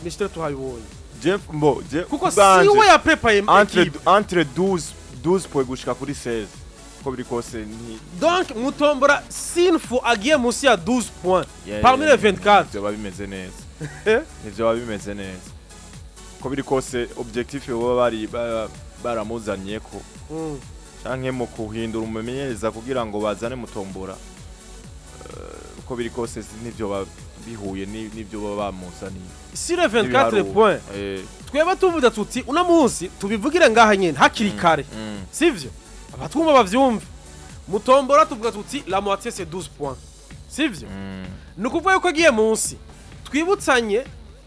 Michel Tuhabonye. Jeff mbo je Kuko kubwanje, siwe yaprepaye entre équipe. Entre 12 points gushika kuri 16, ko biri kose ni Donc Mutombora sinfu agiye munsi ya 12 points parmi les 24. Vyoba bimeze neza, nivyo bimeze neza ko biri kose objectif baba bari baramuzanye ko canke mu kuhindura umumenyereza kugira ngo bazane Mutombora, uko biri kose nivyo bihuye n'ivyo baba bamuzaniye. Sur les 24 N'ibiharuro. points, tweba tuvuga tuti uno munsi tubivugire ngaha nyene hakiri kare, sivyo? Abatwumva bavyumve. Mutombora tuvuga tuti la moitié c'est 12 points, sivyo? Ni ukuvuga yuko agiye munsi, twibutsanye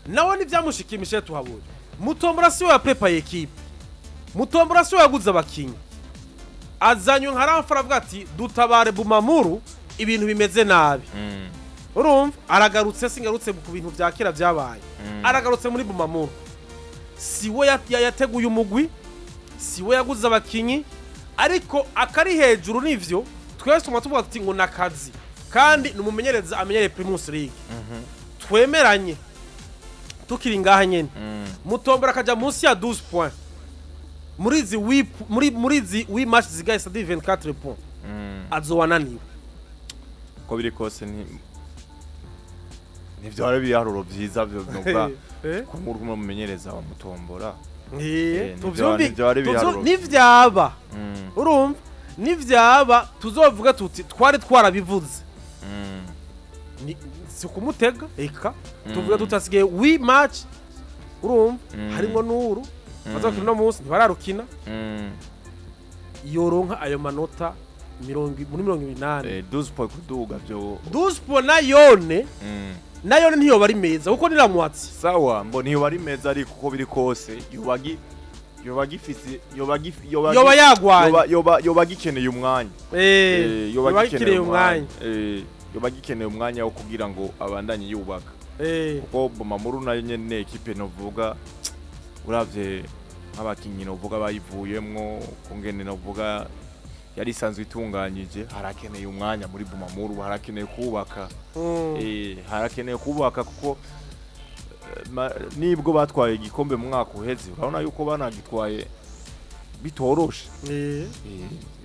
nawe ntibyamushikiye Michel Tuhabonye. Mutombora siwe yaprepaye équipe, Mutombora siwe yaguze abakinyi, azanywe nka renfort avuga ati dutabare Bumamuru ibintu bimeze nabi. Urumva aragarutse, singarutse ku bintu vya kera vyabaye. Aragarutse muri Bumamuru, siwe yateguye umugwi, siwe yaguze abakinyi, ariko akari hejuru nivyo twese tuma tuvuga tuti ngo nakazi kandi ni umumenyereza amenyereye Primus League. Twemeranye tukiri ngaha nyene, Mutombora akaja munsi ya 12 points muri izi muri izi huit match zigaye, c'est 24 points, azowananiwe. Uko biri kose ntivyo ari ibiharuro vyiza vyo novuga ko nk'uri umumenyereza wa Mutombora. Nivyo ari ibiharuro. Nivyaba, urumva, nivyaba tuzovuga tuti twari twarabivuze. Si kumutega eka tuvuga tuti hasigaye huit match, urumva, harimo nuru bazakina uno munsi ntibararukina, yoronka ayo manota muri 80. 12 points kuduga vyo 12 points nayone nayone ntiyoba ari meza kuko ni la moitié. Sawa, mbo ntiyoba ari meza, ariko uko biri kose yoba gifise yoba Yoba yagwanye. Yoba gikeneye umwanya. Yoba yoba gikeneye umwanya. Yoba gikeneye umwanya wo kugira ngo abandanye yubaka, kuko Bumamuru nayo nyene équipe novuga uravye nk'abakinyi novuga bayivuyemwo kungene novuga yari isanzwe itunganyije, harakeneye umwanya muri Bumamuru, harakeneye kubaka. Harakeneye kubaka kuko nibwo batwaye igikombe mu mwaka uheze, urabona yuko banagitwaye bitoroshe.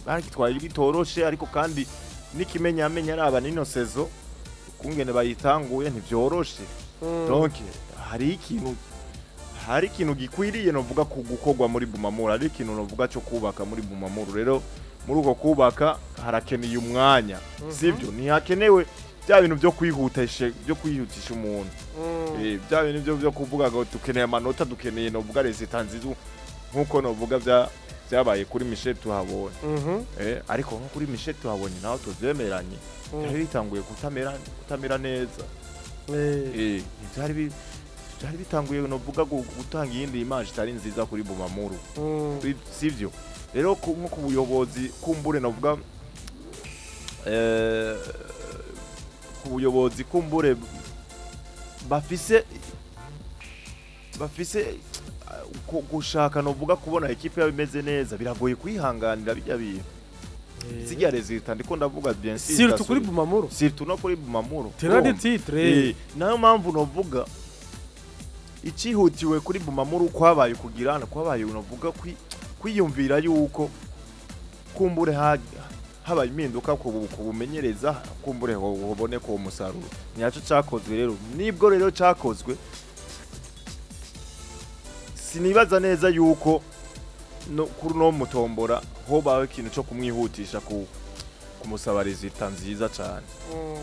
Bagitwaye bitoroshe, ariko kandi n'ikimenyamenya araba nino saison kungene bayitanguye ntivyoroshe. Donc hari ikintu gikwiriye novuga ku gukorwa muri Bumamuru, hari ikintu novuga cyo kubaka muri Bumamuru. Rero muri uko kubaka harakeneye umwanya, sivyo? Ntihakenewe bya bintu byo kwihutisha, byo kwihutisha umuntu. Bya bintu byo kuvuga ngo dukeneye amanota, dukeneye novuga résultat nziza nkuko novuga bya byabaye kuri Michel Tuhabonye. Ariko nko kuri Michel Tuhabonye naho tuvyemeranye, byari bitanguye kutamera neza. Byari bitanguye novuga gutanga iyindi image itari nziza kuri Bumamuru. Sivyo? Rero nko ku buyobozi kumbure novuga ku buyobozi kumbure bafise gushaka novuga kubona équipe yabo imeze neza, biragoye kwihanganira bijya bintu zirya résultat ndiko ndavuga, bien sûr. Surtout kuri Bumamuru. Surtout no kuri Bumamuru. Tenant de titre. Nayo mpamvu novuga icihutiwe kuri Bumamuru kwabaye kugirana kwabaye novuga kwiyumvira yuko kumbure habaye impinduka ku bumenyereza, kumbure hoboneka uwo musaruro. Nyaco cakozwe rero, nibwo rero cakozwe, sinibaza neza yuko no kuri no Mutombora ho bawe ikintu cyo kumwihutisha ku kumusaba résultat nziza cyane,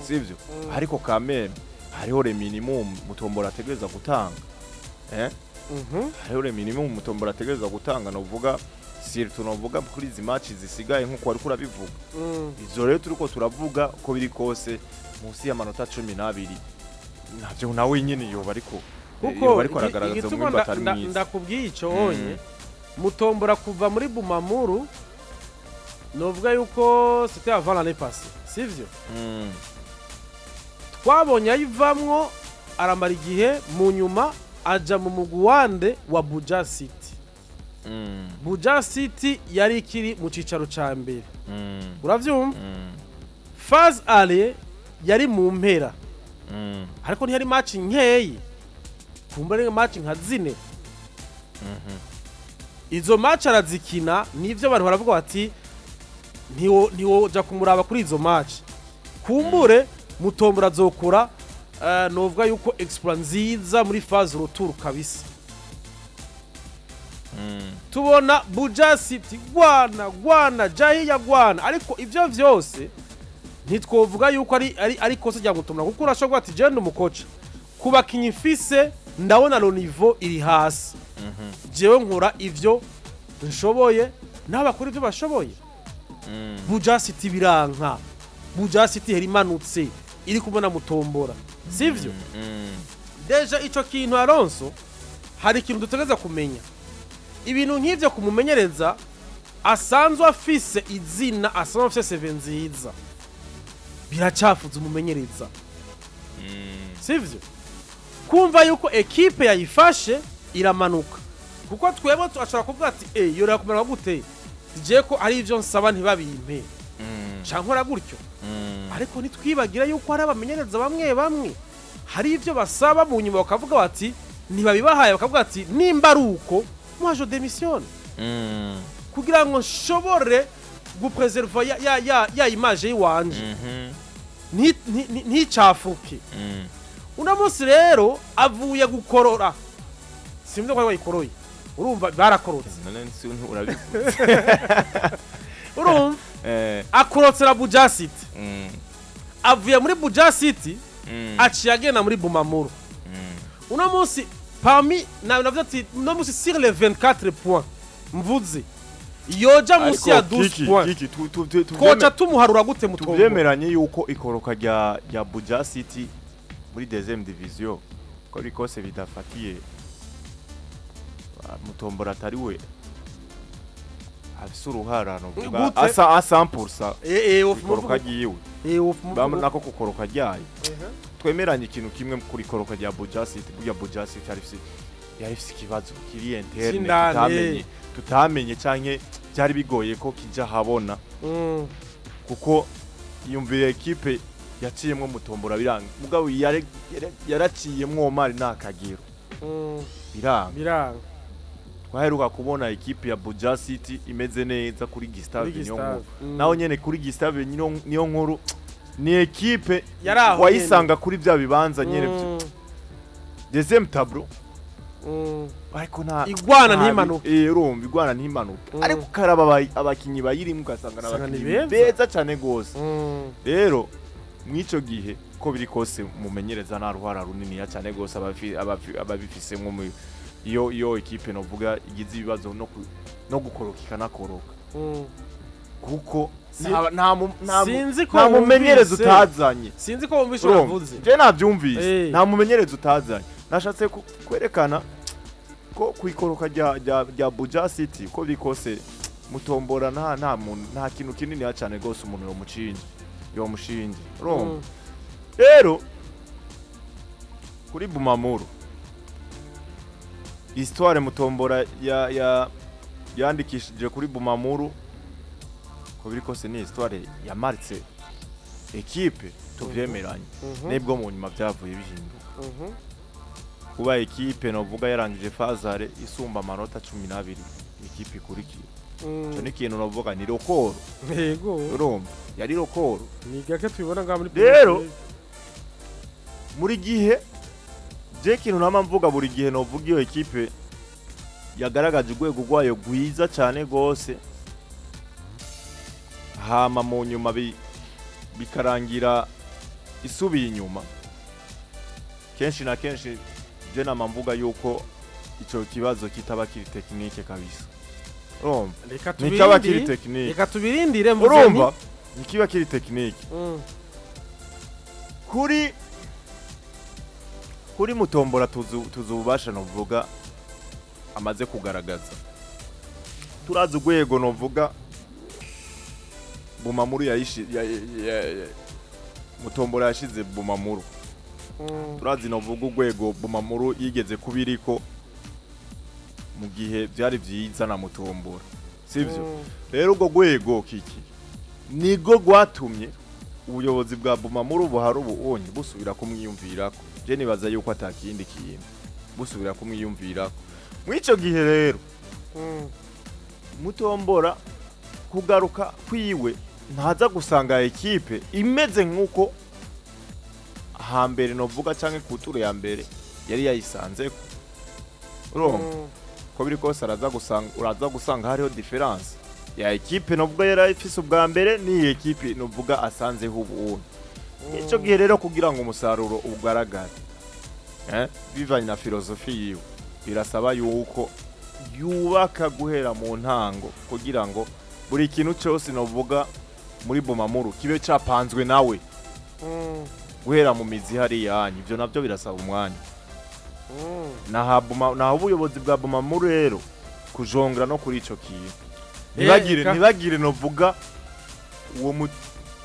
sivyo? Ariko kameme hariho le minimum Mutombora ategereza gutanga, hariho le minimum Mutombora ategereza gutanga, novuga surtout novuga kuri izi match zisigaye nkuko wari kurabivuga. Izo rero turiko turavuga ko biri kose munsi y'amanota 12 navyo nawe nyene yoba ariko kuko yoba ariko aragaragaza igituma umwimbu atari mwiza. Ndakubwiye ico onye Mutombora kuva muri Bumamuru, novuga yuko c'était avant l'année passée, sivyo? Twabonye ayivamwo, aramara igihe, mu nyuma aja mu mugwi wa Buja City. Buja City yari ikiri mu cicaro ca mbere, uravyumva? Phase aller yari mu mpera, ariko ntiyari match nkeyi, kumba ari match nka zine. Izo match arazikina, nivyo abantu baravuga bati ntiwo ja kumuraba kuri izo match, kumbure Mutombora azokura, novuga yuko exploit nziza muri phase retour kabisa. Tubona Buja City gwana gwana jahiya gwana, ariko ivyo vyose ntitwovuga yuko ari kosa rya Mutombora, kuko urashobora ati je ndi umukoca, ku bakinyi mfise ndabona le niveau iri hasi, jewe nkora ivyo nshoboye n'abakora ivyo bashoboye. Buja City biranka, Buja City yari imanutse iri kumwe na Mutombora, sivyo? Déjà ico kintu, Alonso, hari ikintu dutegereza kumenya: ibintu nk'ivyo kumumenyereza asanzwe afise izina, asanzwe afise CV nziza, biracafuza umumenyereza, sivyo? Kumva yuko ekipe yayifashe iramanuka, kuko twebwe ashobora kuvuga ati yorera kumanuka gute, je ko ari ivyo nsaba ntibabimpe, cankora gutyo. Ariko ntitwibagira yuko hari abamenyereza bamwe bamwe hari ivyo basaba, mu nyuma bakavuga bati ntibabibahaye, bakavuga ati nimba ari uko, moi je démissionne kugira ngo nshobore gupreserva ya image yiwanje, nticafuke. Uno munsi rero avuye gukorora, simvye ko bayikoroye, urumva barakorotse. None nsi urabivuze. Urumva, akorotsera Buja City, avuye muri Buja City, aciye agenda muri Bumamuru. Uno munsi parmi na navuze ati uno munsi sur les 24 points mvuze yoja munsi ya Ariko 12 Kiki, points, Kiki, twoca tumuharura gute Mutombo? Tuvyemeranye yuko ikoroka rya Buja City muri deuxième division ko bikose bidafatiye, Mutombora atari we afise uruhara novuga Gute? asa a 100% Eh, ikoroka ryiwe wofumu nako kukoroka ryayo. Twemeranye ikintu kimwe kuri ikoroka rya Buja City: burya Buja City yari ifise ikibazo kiri interne C'indani. tutamenye canke byari bigoye ko kija habona, kuko yumvira ekipe yaciyemwo Mutombora biranga, mugabo yaraciyemwo Omar ntakagero, biranga. Biranga. Twaheruka kubona ekipe ya Buja City imeze neza kuri Gustave Kuri niyo Gustave. nkuru. Naho nyene kuri Gustave niyo nkuru ni ekipe Yari aho. wayisanga kuri bya bibanza nyene deuxième tableau, ariko nta Igwana ntimanuke. ntimanuke. Urumva igwana ntimanuke, ariko ukaraba abakinyi bayirimo ugasanga Usanga ni n'abakinyi beza. beza cane gose. Rero mw'ico gihe ko biri kose mumenyereza nta ruhara runiniya cyane gose ababifisemwo iyo ekipe novuga igize ibibazo no gukoroka ikanakoroka, kuko Sinzi ko nta mumenyereza wumvise. utazanye. Sinzi ko wumvise Urumva? uravuze. Je nabyumvise. Eh. Nta mumenyereza utazanye. Nashatse kwerekana ko kwikoroka rya Buja City ko biri kose Mutombora nta muntu, nta kintu kinini cyane gose umuntu yomushinje, urumva? Rero kuri Bumamuru, histoire Mutombora ya yandikishije kuri Bumamuru ko biri kose ni histoire yamaritse ekipe, tuvyemeranye, nibwo mu nyuma byavuye bihinduka. Kuba ekipe novuga yarangije phase aller isumba amanota 12 ekipe ikurikira, ico ni ikintu novuga ni record. Yego. Urumva, yari record. Ni gake tubibona ngaha muri Rero, Premier League. Muri gihe je ikintu nama mvuga buri gihe novuga iyo ekipe yagaragaje urwego rwayo rwiza cyane gose, hama mu nyuma bikarangira isubiye inyuma. Kenshi na kenshi je nama mvuga yuko ico kibazo kitaba kiri technique kabisa. Urumva, Reka ntikaba kiri tubirindire. technique. Reka tubirindire, mvuze. Urumva, ntikiba kiri technique. Kuri Mutombora tuzi ububasha novuga amaze kugaragaza, turazi urwego novuga Bumamuru yayishi Mutombora yashize Bumamuru. Turazi novuga urwego Bumamuru yigeze kubiriko mu gihe byari vyiza na Mutombora, sivyo? Rero urwo rwego kiki nigo rwatumye ubuyobozi bwa Bumamuru buhari ubu unye busubira kumwiyumvirako. Je nibaza yuko atakindi kintu busubira kumwiyumvirako mw'ico gihe. Rero Mutombora kugaruka kwiwe ntaza gusanga ekipe imeze nk'uko hambere novuga canke ku tour ya mbere yari yayisanzeko. Urumva, ko biri kose araza gusanga, uraza gusanga hariho différence ya ekipe novuga yari ifise ubwa mbere n'iyi ekipe novuga asanzeho ubu. Ico gihe rero kugira ngo umusaruro ugaragare, bivanye na philosophie yiwe, birasaba yuko yubaka guhera mu ntango kugira ngo buri kintu cyose novuga muri Bumamuru kibe capanzwe nawe guhera mu mizi hariya yanyu. Ivyo navyo birasaba umwanya. Naha ubuyobozi bwa Bumamuru rero kujongera no kuri ico kintu, ntibagire ntibagire novuga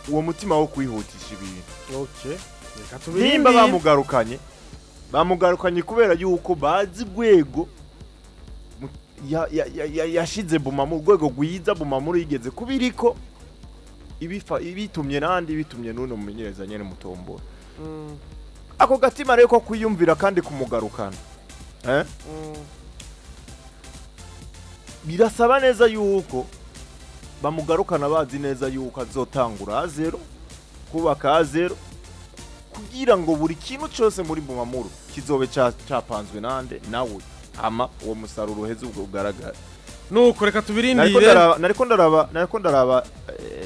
uwo mutima wo kwihutisha ibintu. Okay, reka Nimba tubirindire. bamugarukanye kubera yuko bazi urwego yashize Bumamuru, urwego rwiza Bumamuru yigeze kubiriko, ibifa ibitumye nandi bitumye n'uno mumenyereza nyene Mutombora. Ako gatima rero ko kwiyumvira kandi kumugarukana, birasaba neza yuko bamugarukana bazi neza yuko azotangura à zéro, kubaka à zéro, kugira ngo buri kintu cyose muri Bumamuru kizobe capanzwe nande nawe, ama uwo musaruro uheze ubwo ugaragara. Nuko reka Nariko tubirindire. Nariko ndaraba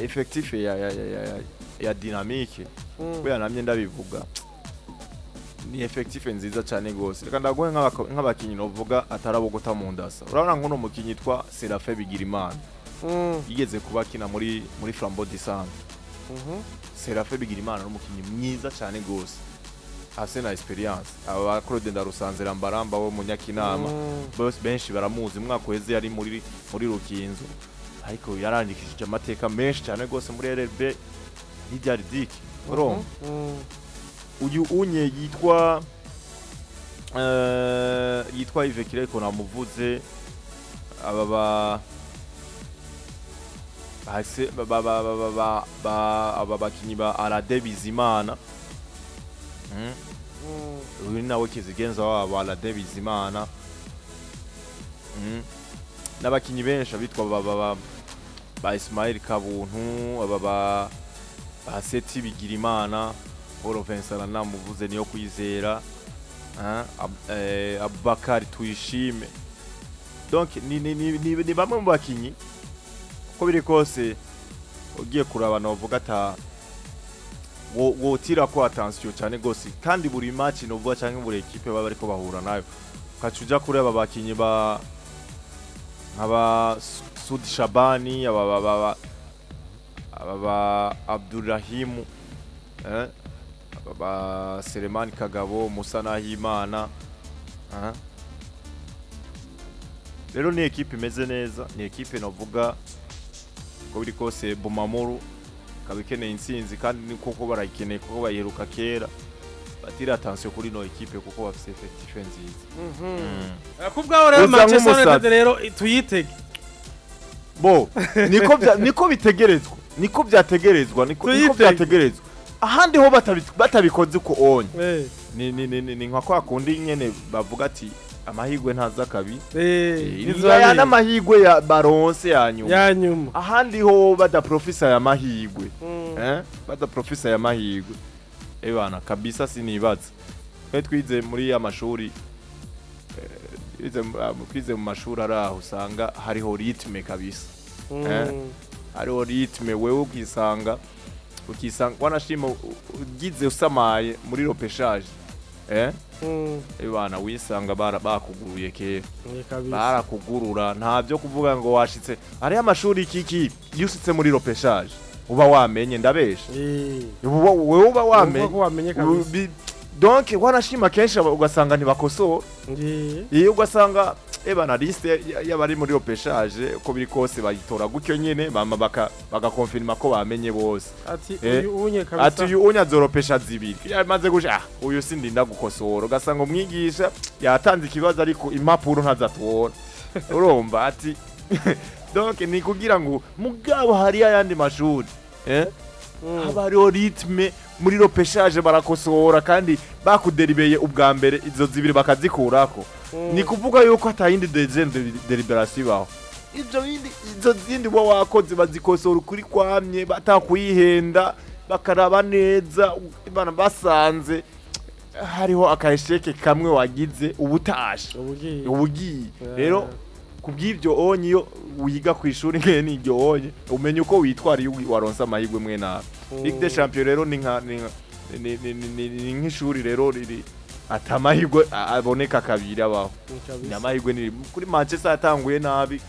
effectif ya Dynamique. Kubera namye ndabivuga, ni effectif nziza cyane gose. Reka ndaguhe nk'abakinyi novuga atarabogota mu ndasa. Urabona nk'uno mukinyi yitwa Seraphin Bigirimana, yigeze kuba akina muri Flambeau du Centre. Seraphin Bigirimana ni umukinyi mwiza cyane gose, afise na expérience. Aba ba Claude Ndarusanze Rambaramba wo mu Nyakinama, bose benshi baramuzi. Umwaka uheze yari muri Rukinzo, ariko yarandikishije amateka menshi cyane gose muri RRB hirya Ridike. Urumva, uyu unye yitwa Yves Kireko namuvuze. Aba ba bahise ba ba ba ba ba ba aba bakinyi ba Alade Bizimana. Uyu nawe kizigenza wabo Alade Bizimana. N'abakinyi benshi abitwa ba Ismail Kabuntu, aba ba Seti Bigirimana, Paul Vincent namuvuze, niyo kwizera, Abubakar Tuyishime. Donc ni bamwe mu bakinyi uko biri kose ugiye kuraba novuga ata wotira ko attention cyane gose. Kandi buri match novuga canke buri equipe baba bariko bahura nayo, ukaca uja kureba abakinyi ba nk'aba Sud Shabani, aba ba Abdurrahimu, aba ba Selemani Kagabo, Musa Nahimana. Rero ni equipe imeze neza, ni equipe novuga ko biri kose Bumamuru ikaba ikeneye intsinzi, kandi ni koko barayikeneye kuko bayiheruka kera. Batira attention kuri no equipe kuko bafise effectif nziza. Ku bwawe rero Uza Manchester nk'umusazi. United rero tuyitege? Bo niko bitegerezwa, niko byategerezwa, niko Tuyitege. byategerezwa. Ahandi ho batabikoze uko onye, ni nka kwa kundi nyene bavuga ati amahirwe ntaza kabi. Aya n'amahirwe ya baronse ya nyuma. Ya nyuma. Ahandi ho badaprofisa aya mahirwe, badaprofisa aya mahirwe, ebana kabisa sinibaza. Twe twize muri ya mashuri. Twize mu mashuri ari aho usanga hariho rythme kabisa. Hariho rythme, wewe ukisanga wanashima ugize usamaye muri repêchage, bana wisanga bakuguruye kera. Kabisa. Barakugurura, nta byo kuvuga ngo washitse hariyo amashuri kiki. Iyo ushitse muri repêchage uba wamenye, ndabesha? Wewe uba wamenye. Uvuga ko wamenye kabisa. Donc wanashima kenshi ugasanga ntibakosora. Iyo ugasanga eba na liste y'abari muri repêchage, uko biri kose bayitora gutyo nyene, bama bagakonfirma ko bamenye bose. Ati uyu unye kabisa. Ati uyu unya azoropesha zibiri, yamaze gusha, uyu sindinda gukosora. Ugasanga umwigisha yatanze ikibazo ariko impapuro ntazatora, urumva ati donc ni kugira ngo mugabo hariya ayandi mashuri, haba hariho rythme muri repêchage, barakosora kandi bakuderibeye ubwa mbere izo zibiri bakazikurako. Ni kuvuga yuko atayindi deuxième délibération ibaho. Ibyo bindi, izo zindi uba wakoze bazikosora ukuri kwamye, batakuyihenda, bakaraba neza bana basanze hariho aka échec kamwe wagize, ubutashe. Ubugiye. Ubugiye. Rero kubw'ibyo onye, iyo wiga ku ishuri nkene n'iryo onye, umenya uko witwara iyo waronse amahirwe mwe nawe. Ligue des Champions rero ni nka ni nka- ni ni ni- ni nk'ishuri rero riri atamahirwe aboneka kabiri abaho. Ni amahirwe ni kuri Manchester yatanguye nabi,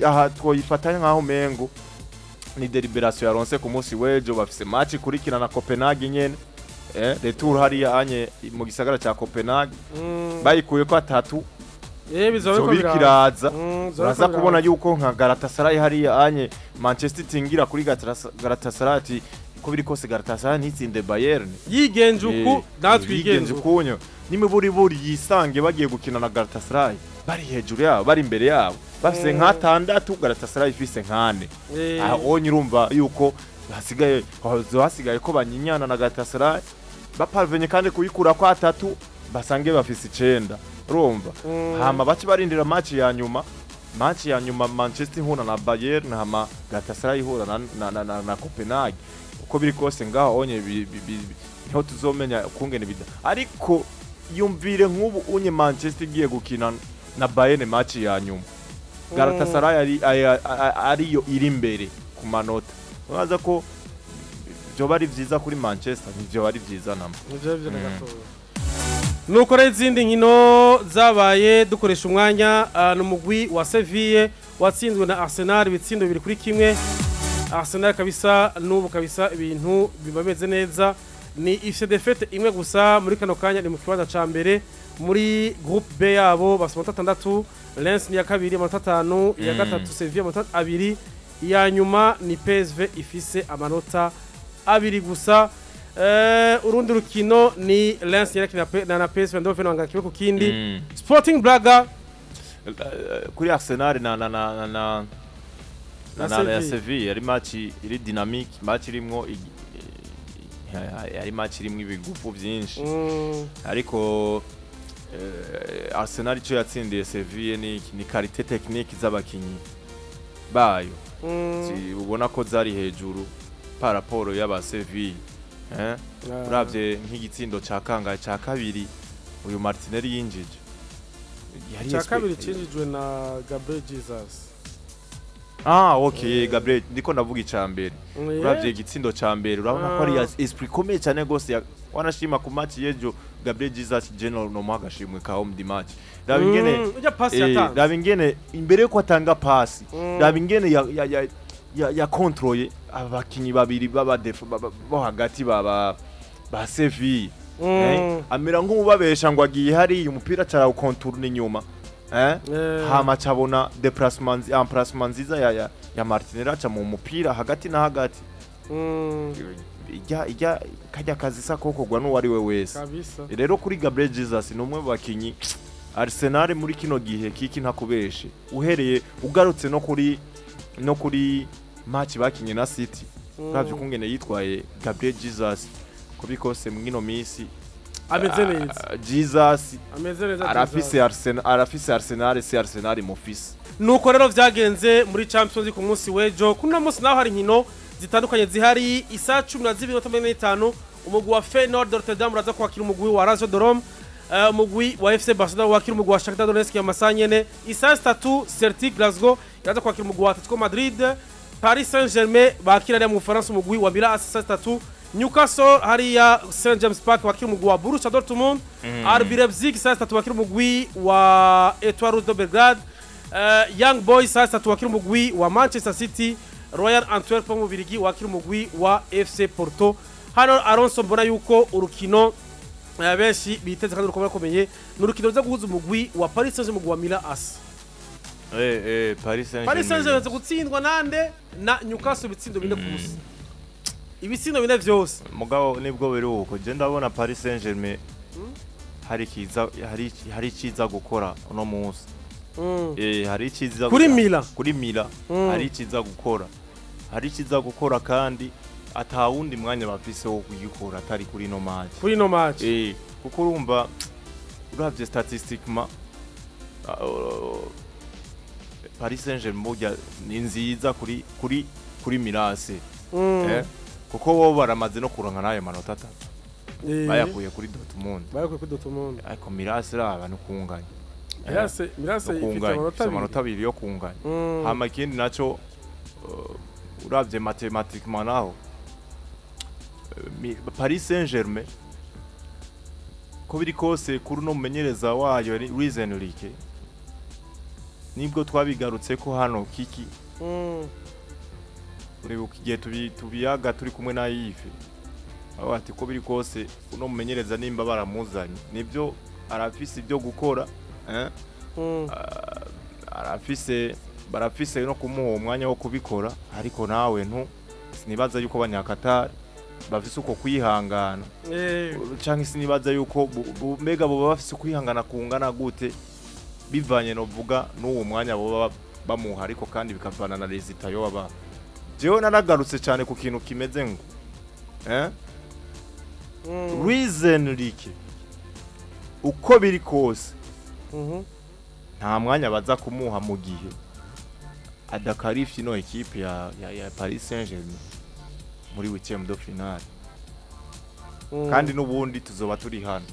aha twoyifata nkaho mengo ni délibération yaronse ku munsi w'ejo. Bafise match ikurikirana Copenhague nyene, retour hariya anye mu gisagara ca Copenhague, bayikuye ko atatu. Bizoba biriko biriko iraza. Bizoba Uraza biriko kubona biraza. yuko nka Galatasaray hariya anye Manchester itingira kuri Galatasaray, ati uko biri kose Galatasaray ntitsinde Bayern. Yigenje uku, natwe yigenje yigenje uku. Ukunyo nimiburi yisange bagiye gukina na Galatasaray bari hejuru yabo, bari imbere yabo, bafise nk'atandatu, Galatasaray ifise nk'ane. Aho onye urumva yuko hasigaye ko banyinyana na Galatasaray, baparvenye kandi kuyikura ko atatu, basange bafise 9, urumva? Hama bace barindira match ya nyuma. Match ya nyuma Manchester ihura na Bayern, hama Galatasaray ihura na Copenhague. Uko biri kose ngaho onye niho tuzomenya ukungene bida. Ariko yumvire nk'ubu unye Manchester igiye gukina na Bayern match ya nyuma, Galatasaray ariyo iri imbere ku manota, uraza ko vyoba ari vyiza kuri Manchester? Ntivyoba ari vyiza namba. Nivyo byo na gatoya. Nuko rero izindi nkino zabaye dukoresha umwanya, ni umugwi wa Seville watsinzwe na Arsenal ibitsindo 2-1. Arsenal kabisa n'ubu kabisa ibintu biba bimeze neza, ni ifise défaite imwe gusa. Muri kano kanya ni mu kibanza ca mbere muri groupe B yabo, bafise amanota 6. Lens ni iya kabiri, amanota 5. Iya gatatu Seville, amanota 2. Iya nyuma ni PSV ifise amanota 2 gusa. Urundi rukino ni Lens yarakina na PSV Eindhoven, bangana 1-1. Sporting Braga Kuri Arsenal na na na na na Na na ya Seville. Seville yari match iri dynamique, match irimwo yari match irimwo ibigufu byinshi. Ariko Arsenal icyo yatsindiye Seville ni qualité technique z'abakinyi bayo. Ubona ko zari hejuru par rapport y'aba Seville. Uravye nk'igitsindo ca kangahe, ca kabiri uyu Martinelli yinjije, yari Cya kabiri cinjijwe na Gabriel Jesus. Ah, okay, Gabriel, ndiko ndavuga ica mbere. Uravye igitsindo ca mbere, urabona ko ari esprit ikomeye cyane gose, wanashima ku match y'ejo Gabriel Jesus General no muha agashimwe ka homme du match. Raba ingene ujya pasi yatanze. Raba ingene imbere yuko atanga pasi, raba ingene ya contrôle abakinyi babiri baba bo hagati baba ba Seville. Amera nk'ubabesha ngo agiye hariya, umupira acarawukontourna inyuma, hama acabona déplacement, emplacement nziza ya Martinelli, aca mu mupira hagati na hagati. Ijya kajya kazi sa kokogwa n'uwo ari we wese. Kabisa. Rero kuri Gabriel Jesus, ni umwe mu bakinyi Arsenal muri kino gihe kiki ntakubeshe, uhereye ugarutse no kuri match bakinye na City, uravye ukungene yitwaye Gabriel Jesus, ko bikose mwino misi Ameze neza. Jesus Ameze neza. Arafise Jesus. Arsenal, arafise Arsenal, si Arsenal mufise. Nuko rero vyagenze muri Champions League ku munsi w'ejo. Kuri uno munsi naho hari inkino zitandukanye zihari. Isaha 12:45 umugwi wa Feyenoord Rotterdam uraza kwakira umugwi wa Lazio de Rome. Umugwi wa FC Barcelona wakira umugwi wa Shakhtar Donetsk ya masaha nyene. Isaha 3, Celtic Glasgow iraza kwakira umugwi wa Atletico Madrid. Paris Saint-Germain bakira hariya mu Bufaransa umugwi wa Milan AC saa 3. Newcastle hariya St James Park wakira umugwi wa Borussia Dortmund. RB Leipzig saa 3 wakira umugwi wa Etoile Rouge de Belgrade. Young Boys saa 3 wakira umugwi wa Manchester City. Royal Antwerp wo mu Bubiligi wakira umugwi wa FC Porto. Hano Alonso, mbona yuko urukino benshi biteze kandi rukomeye rukomeye ni urukino ruza guhuza umugwi wa Paris Saint-Germain, umugwi wa Milan AC. Paris Saint-Germain. Paris Saint-Germain imaze gutsindwa nande? Na Newcastle, ibitsindo 4-0, ibitsindo 4 vyose. Mugabo nibwo biruhuko, je ndabona Paris Saint-Germain hari kiza, hari iciza gukora uno munsi. Hari iciza Kuri Milan. Kuri Milan. Hari iciza gukora, hari iciza gukora, kandi atawundi mwanya bafise wo kuyikora atari kuri no match. Kuri no match. Kuko urumva, uravye statistiquement, Paris Saint-Germain burya ni nziza kuri Milan AC. Kuko bo baramaze no kuronka n'ayo manota 3 bayakuye kuri Dortmund. Bayakuye kuri Dortmund. Ariko Milan AC raba no kunganya. Milan AC no ifite kunganya amanota ifise 2. Amanota 2 yo kunganya. Hama ikindi naco, uravye mathématiquement naho, Paris Saint-Germain ko biri kose kuri uno mumenyereza wayo Luis Enrique, nibwo twabigarutse ko hano kiki, uribuka igihe tubiyaga turi kumwe na Yves, aho ati ko biri kose uno mumenyereza nimba baramuzanye nibyo arafise ibyo gukora, eh? Arafise, barafise no kumuha umwanya wo kubikora, ariko nawe sinibaza yuko abanyakatari bafise uko kwihangana, canke sinibaza yuko mbega boba bafise ukwihangana kungana gute, bivanye novuga n'uwo mwanya boba bamuha, ariko kandi bikavana na résultat yo baba. Jewe naragarutse cyane ku kintu kimeze ngo Luis Enrique uko biri kose nta mwanya baza kumuha mu gihe adakarifye ino équipe ya Paris Saint-Germain muri huitième de finale. Kandi n'ubundi tuzoba turi hano,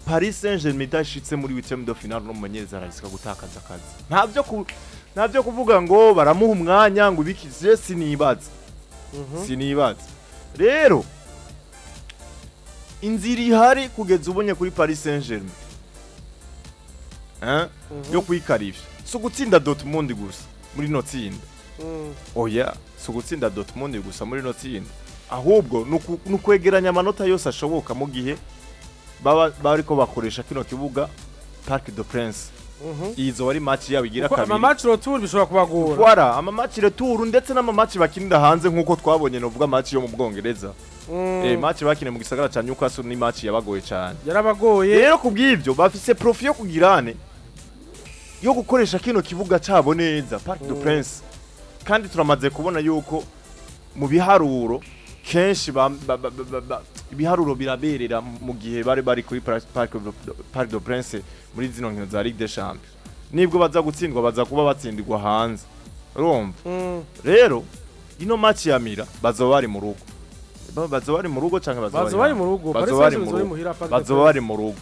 Paris Saint-Germain idashitse muri huitième de finale, no mumenyereza ararisika gutakaza akazi. Nta byo kuvuga ngo baramuha umwanya ngo ibikize, sinibaza. Sinibaza. Rero inzira ihari kugeza ubonye kuri Paris Saint-Germain, hein, yo kwikarifya si ugutsinda Dortmund gusa muri no tsinda. Oya, si ugutsinda Dortmund gusa muri no tsinda, ahubwo ni ukwegeranya amanota yose ashoboka mu gihe baba bariko bakoresha kino kibuga Parc des Princes. Izo wari match yabo igira Kuko kabiri. Ama match retour bishobora kubagora. Voilà, ama match retour ndetse n'ama match bakinira hanze, nk'uko twabonye novuga match yo mu Bwongereza. Match bakine mu gisagara ca Newcastle ni match yabagoye cyane. Yarabagoye. Rero kubw'ivyo bafise profit yo kugirane yo gukoresha kino kibuga cabo neza, Parc des Princes, kandi turamaze kubona yuko mu biharuro kenshi ibiharuro biraberera mu gihe bari kuri Parc des Princes muri zino nkino za Ligue des Champions. Nibwo baza gutsindwa, baza kuba batsindirwa hanze, urumva? Rero ino match ya Milan bazoba bari mu rugo, bazoba bari mu rugo canke bazoba Bazoba bari mu rugo. Paris Bazoba bari Saint-Germain mu bazoba bari rugo. muhira Parc des Bazoba bari mu rugo.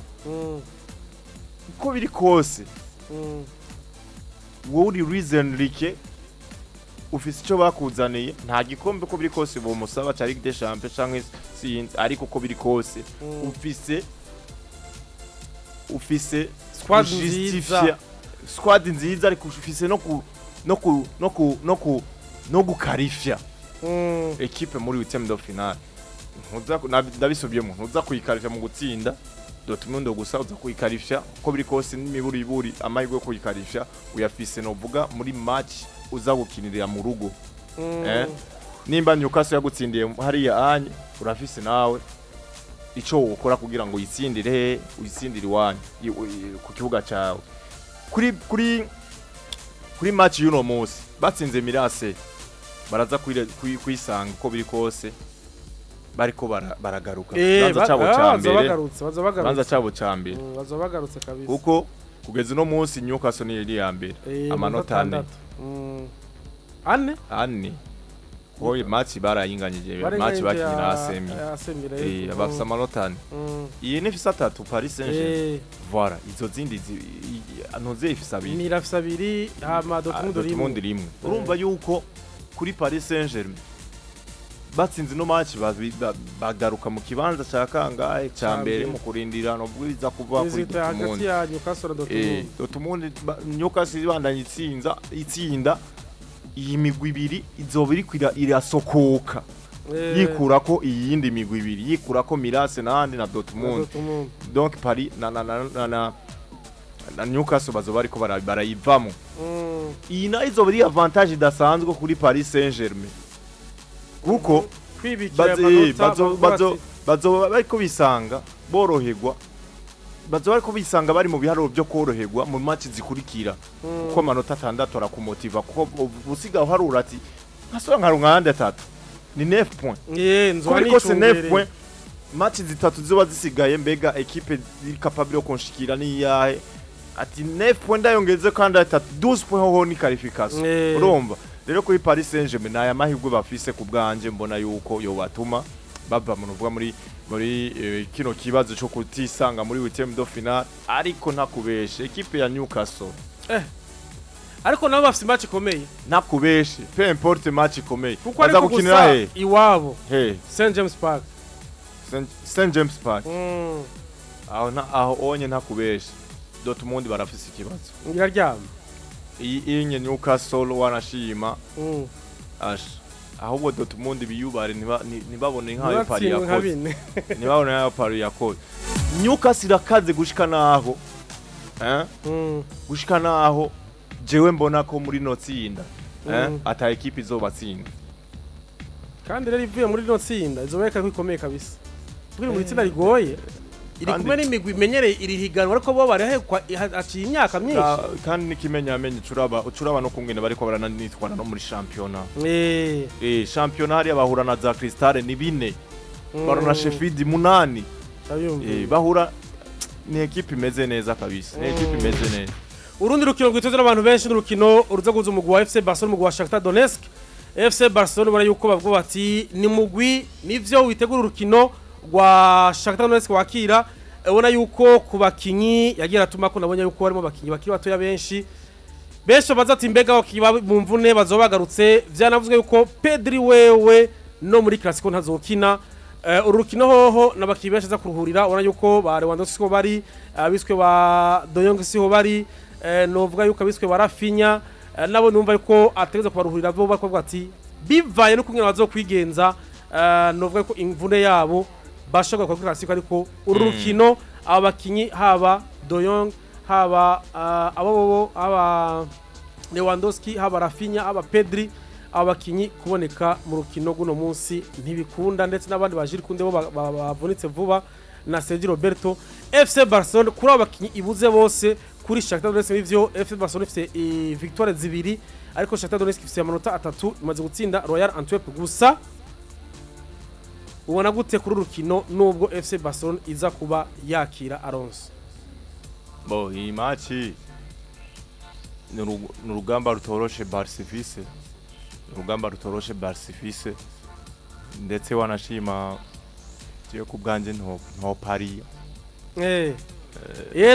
Uko biri kose, wowe uri Luis Enrique, ufise icyo bakuzaniye. Nta gikombe uko biri kose bomusaba ca Ligue des Champions canke sinzi, ariko uko biri kose ufise Squad kujustifia- nziza. Squad nziza, ariko ufise no gukarifya équipe muri huitième de finale. Ntuza ndabisubiyemo, ntuza kuyikarifya mu gutsinda Dortmund gusa, uza kuyikarifya uko biri kose n'imiburiburi amahirwe yo kuyikarifya uyafise novuga muri match uza gukinirira mu rugo. Nimba Newcastle yagutsindiye hariya anye, urafise nawe ico wokora kugira ngo uyitsindire he, uyitsindire iwanyu ku kibuga cawe. Kuri match y'uno munsi batsinze Milan AC, baraza kuyisanga uko biri kose bariko baragaruka kibanza cabo ca Bazoba mbere. bagarutse, bazoba Kibanza bagarutse. cabo ca mbere. Bazoba bagarutse kabisa. Kuko kugeza uno munsi Newcastle niyo iri ya mbere, amanota 4. 6. 4. 4. Kuko match barayinganyije, match bakinye na AC Milan. AC Milan. Bafise amanota 4. Iyi ni ifise 3 Paris Saint-Germain. Voilà, izo zindi ntuze ifise 2. Milan ifise 2 hama Dortmund rimwe. Dortmund rimwe. Urumva yuko kuri Paris Saint-Germain batsinze no match bagaruka mu kibanza ca kangahe ca mbere mu kurindira no bwiza kuva kuri Dortmund. Ya Newcastle na Dortmund. Dortmund Newcastle ibandanye itsinda iyi migwi ibiri izoba iri irasokoka. Yikurako iyindi migwi ibiri, yikurako Milan n'andi na Dortmund. Donc Paris na na na na na Newcastle bazoba ariko barayivamo. Iyi nayo izoba iri avantage idasanzwe kuri Paris Saint-Germain. Kuko bazoba bariko bisanga boroherwa, bazoba bariko bisanga bari mu biharuro byo koroherwa mu match zikurikira, kuko amanota 6 arakumotiva, kuko usiga uharura ati nkasora nkaronka ahandi 3 ni 9 points. Kuko c'est 9 points match zitatu ziba zisigaye, mbega equipe iri capable yo konshikira ni yahe? Ati 9 points ndayongeze kandi 3 12 points ho ni qualification. Urumva rero kuri Paris Saint-Germain naya mahirwe bafise ku bwanje, mbona yuko yo batuma bava mu nuvuga muri kino kibazo cyo kutisanga muri huitième de finale, ariko ntakubeshe equipe ya Newcastle ariko nabo bafise match ikomeye, ntakubeshe peu importe match ikomeye baza gukinira he iwabo St James Park. St James Park aho aho onye ntakubeshe Dortmund barafise ikibazo ngiraryama iyi inye Newcastle wanashima ash ahubwo Dortmund biyubare ntibabone nkayo Paris yakoze, ntibabone nkayo Paris yakoze. Newcastle irakaze gushika naho gushika naho jewe mbona ko muri no tsinda ata equipe izobatsinda, kandi rero ivuye muri no tsinda izobeka ko ikomeye kabisa, kuko muri tsinda rigoye iri kumwe n'imigwi imenyereye iri higanwa, ariko bo barahekwa aciye imyaka myinshi, kandi nikimenya amenye curaba no kungene bariko barananitwana no muri championnat. Championnat hari abahura na za Crystal ni 4, barona Sheffield 8, bahura ni equipe imeze neza kabisa, ni equipe imeze neza. Urundi rukino rwitezwe n'abantu benshi n'urukino uruza guhuza umugwi wa FC Barcelona umugwi wa Shakhtar Donetsk. FC Barcelona bara yuko bavuga bati ni mugwi nivyo witegura urukino rwa Shakhtar Donetsk wakira, ubona yuko ku bakinyi yagira atuma ko nabonye yuko harimo bakinyi bakiri batoya benshi baza ati mbega mu mvune bazobagarutse. Vyanavuzwe yuko Pedri wewe no muri Clasico ntazokina. Uru rukino hoho n'abakinyi benshi za kuruhurira, ubona yuko ba Lewandowski ko bari, abiswe ba De Jong siho bari, novuga yuko abiswe ba Rafinha nabo numva yuko ategeza kubaruhurira bo bakuvuga ati bivaye no kumwe bazokwigenza, novuga yuko imvune yabo bashobora kwa Clasico, ariko uru rukino abakinyi haba De Jong haba abo haba Lewandowski haba Rafinha haba Pedri, abakinyi kuboneka mu rukino guno munsi ntibikunda, ndetse n'abandi bajiri kunde bo bavunitse vuba na Sergio Roberto. FC Barcelona kuri abakinyi ibuze bose kuri Shakhtar Donetsk nivyo FC Barcelona ifite victoire zibiri, ariko Shakhtar Donetsk ifite amanota 3 imaze gutsinda Royal Antwerp gusa. Ubona gute kuri rukino nubwo FC Barcelona iza kuba yakira Alonso? Bo iyi match ni urugamba rutoroshe Barca ifise, urugamba rutoroshe Barca ifise, ndetse wanashima je ku bwanje nto Paris.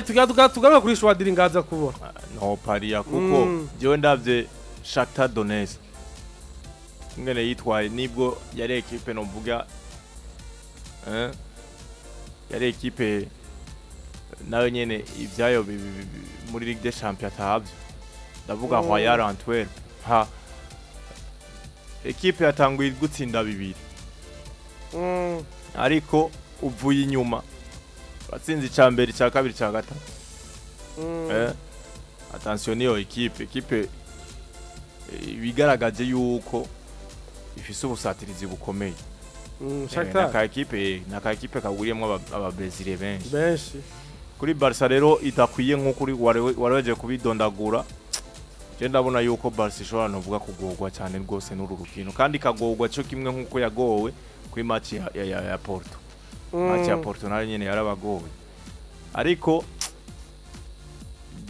Tugaruka kuri Shwadiri ngaza kubona nto Paris kuko jewe ndavye Shakhtar Donetsk ngene yitwaye nibwo yari equipe no mvuga yari equipe nayo nyene ivyayo muri Ligue des Champions atavyo, ndavuga Royal Antwerp ha equipe yatanguye gutsinda 2 ariko uvuye inyuma batsinze ica mbere ica kabiri ica gatatu. Attention niyo equipe bigaragaje yuko ifise ubusatirizi bukomeye. Naka equipe kaguriyemwo aba Brazil benshi. Kuri Barca rero idakwiye nko kuri wareje kubidondagura. Je ndabona yuko Barca ishobora novuga kugogwa cyane rwose n'uru rukino, kandi kagogwa cyo kimwe nkuko yagowe kuri match ya Porto. Match ya Porto nayo nyene yarabagowe. Ariko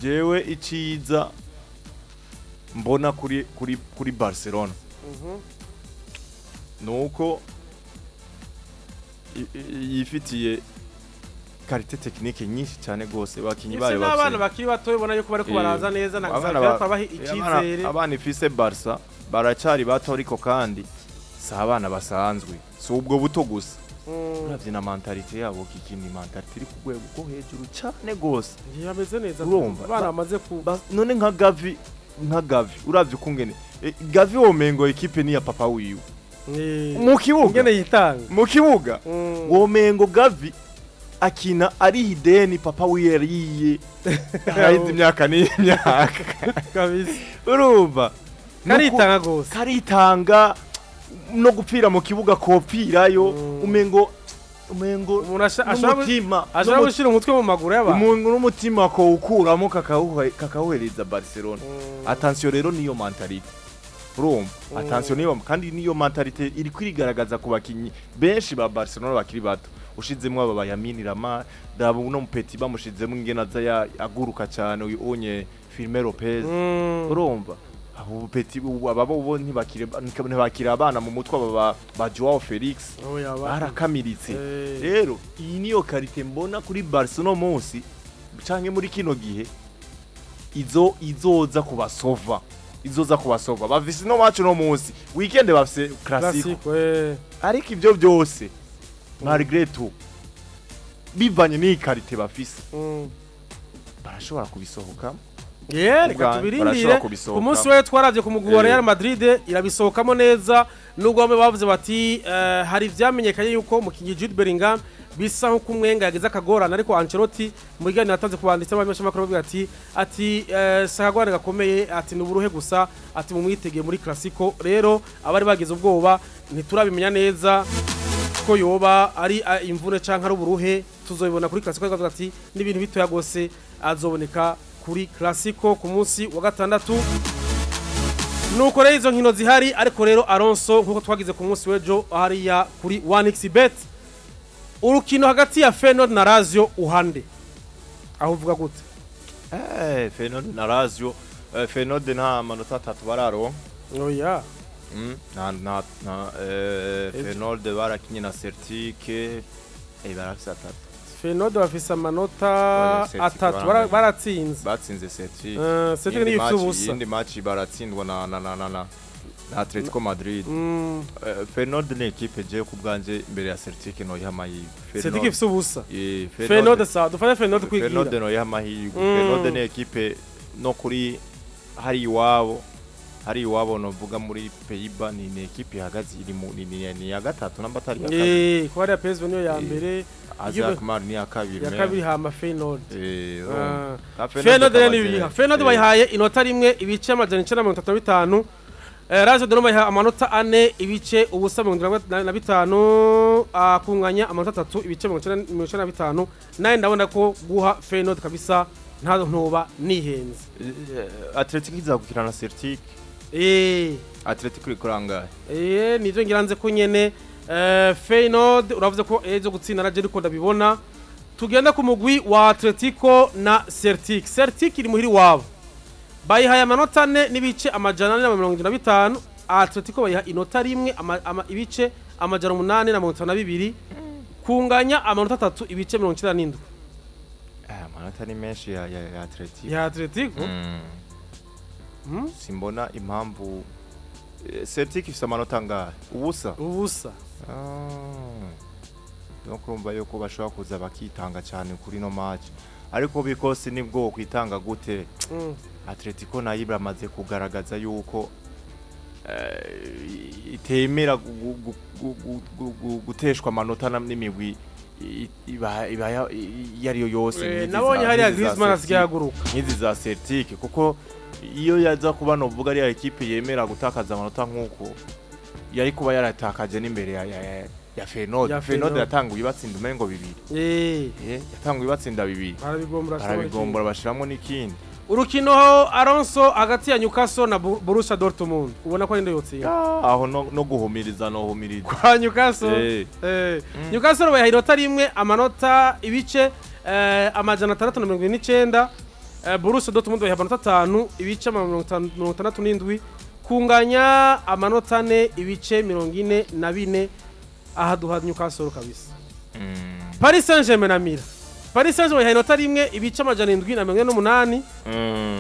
jewe iciza mbona kuri Barcelona. Nuko yifitiye qualité technique nyinshi cyane gose, bakinyi Ese bayo n'abana bafise bakiri bato ubona yuko bariko baraza neza na Abana Xavi akabaha icyizere. Abana ifise Barca baracari bato, ariko kandi si abana basanzwe, si ubwo buto gusa. Uravye na mentalité yabo, kiki, ni mentalité iri ku rwego rwo hejuru cyane gose. Bameze neza. Urumva? Abana bamaze ku None nka Gavi uravye ukungene Gavi womengo équipe ni ya papa wiwe mu kibuga. Ingene yitanga. Mu kibuga womengo Gavi akina ari ideni papa wiwe yariye haheze imyaka n'imyaka. Kabisa. Urumva? Karitanga gose. Karitanga no gupfira mu kibuga kopfirayo. Umengo Umuntu ashobora n'umutima ashobora gushyira umutwe mu maguru y'abantu. Umuntu n'umutima kowukuramo kakawuhereza Barcelona. Attention rero, niyo mentalité, urumva? Attention, niyo kandi niyo mentalité iri kwirigaragaza ku bakinyi benshi ba Barcelona bakiri bato, ushizemo aba ba Lamine Yamal, dabo uno mupeti bamushizemo ingene aza aguruka cyane, uyu onye Fermin Lopez. Urumva abo petit aba bo ntibakire abana mu mutwe, aba ba Joao Felix Oya, barakamiritse. Rero iyi niyo qualité mbona kuri Barcelona munsi canke muri kino gihe izoza kubasova, izoza kubasova. Bafise no match no munsi weekend, bafise Classico. Classico. Ariko ivyo byose, malgré tout, bivanye n'iyi qualité bafise, barashobora kubisohoka. Yeah, reka tubirindire. Barashobora kubisohoka. Ku munsi we twaravye ku mugwi wa Real Madrid irabisohokamo neza, nubwo bamwe bavuze bati hari vyamenyekanye yuko umukinyi Jude Bellingham bisa nkuko umwenga yagize akagorana, ariko Ancelotti mu biganiro yatanze ku banditsi n'abamenyeshamakuru bavuga ati si akagorane gakomeye, ati ni uburuhe gusa, ati mumwitegeye muri Clasico. Rero abari bagize ubwoba, ntiturabimenya neza ko yoba ari imvune canke ari uburuhe, tuzobibona kuri Clasico. Ariko avuga ati n'ibintu bitoya gose, azoboneka kuri Clasico ku munsi wa gatandatu. Nuko rero izo nkino zihari, ariko rero Alonso, nkuko twagize ku munsi w'ejo hariya kuri 1xBet, urukino hagati ya Feyenoord na Lazio uhande aho uvuga gute? Feyenoord na Lazio, Feyenoord nta manota atatu bararonka. Oya. Na Feyenoord barakinye na Celtic, barafise atatu. Feyenoord bafise amanota Oya, Celtic atatu. Baratsinze. Batsinze Celtic. Celtic Iyindi niyo ifise ubusa. Iyindi match baratsindwa na Atletico Madrid. Feyenoord ni équipe je ku bwanje imbere ya Celtic no amahirwe. Celtic ifise ubusa. Feyenoord Feyenoord, sawa, dufate Feyenoord Feyenoord kwigira. no amahirwe. Feyenoord ni équipe no kuri hari iwabo novuga muri Pays-Bas ni équipe ihagaze iri mu ni ya gatatu namba atari ya kabiri. Kuba ari PSV niyo ya mbere. AZ Juve- Alkmaar ni ya kabiri. Ya kabiri, hama Feyenoord. Ka Feyenoord rero kamaze- nibiha Feyenoord bayihaye inota rimwe ibice 935. Lazio de Roma bayiha amanota ane ibice ubusa 75, akunganya amanota atatu ibice 95. Naye ndabona ko guha Feyenoord kabisa nta ntuba nihenze. Atletico izagukina na Celtic. Atletico iri kurangaye. Nivyo ngira nze ko nyene Feyenoord uravuze ko ejo gutsinda na ariko ndabibona. Tugenda ku mugwi wa Atletico na Celtic. Celtic iri muhiri wabo, bayihaye amanota ane n'ibice 475. Atletico bayiha inota rimwe ibice 852, kunganya amanota atatu ibice 97. Amanota ni menshi ya Atletico. Ya Atletico. Simbona impamvu Celtic ifise amanota angahe? Ubusa. Ubusa. Ah. Donc urumva yuko bashobora kuza bakitanga cyane kuri no match, ariko bikose nibwo kwitanga gute? Atletico nayo iramaze kugaragaza yuko itemera guteshwa amanota n'imigwi iba iyo ariyo yose Nabonye hariya nk'izi za Griezmann Celtic. asigaye aguruka. Nk'izi za Celtic, kuko iyo yaza kuba novuga ari ya équipe yemera gutakaza amanota nk'uko yari kuba yaratakaje n'imbere ya Feyenoord. Ya Feyenoord Feyenoord. yatanguye batsinda umengo bibiri. Yatanguye batsinda bibiri. Barabigombora. Barabigombora bashiramo n'ikindi. Urukino Alonso hagati ya Newcastle na Borussia Dortmund, ubona ko ari ndo yotsinda? Aho no guhumiriza no humiriza. Kwa Newcastle. Newcastle bayiha inota rimwe amanota ibice 679. Borussia Dortmund bayiha amanota atanu ibice 67, Ukunganya amanota 4 ibice 44, aha duha Newcastle kabisa. Paris Saint-Germain na Mira. Paris Saint-Germain bayiha inota 1 ibice 748.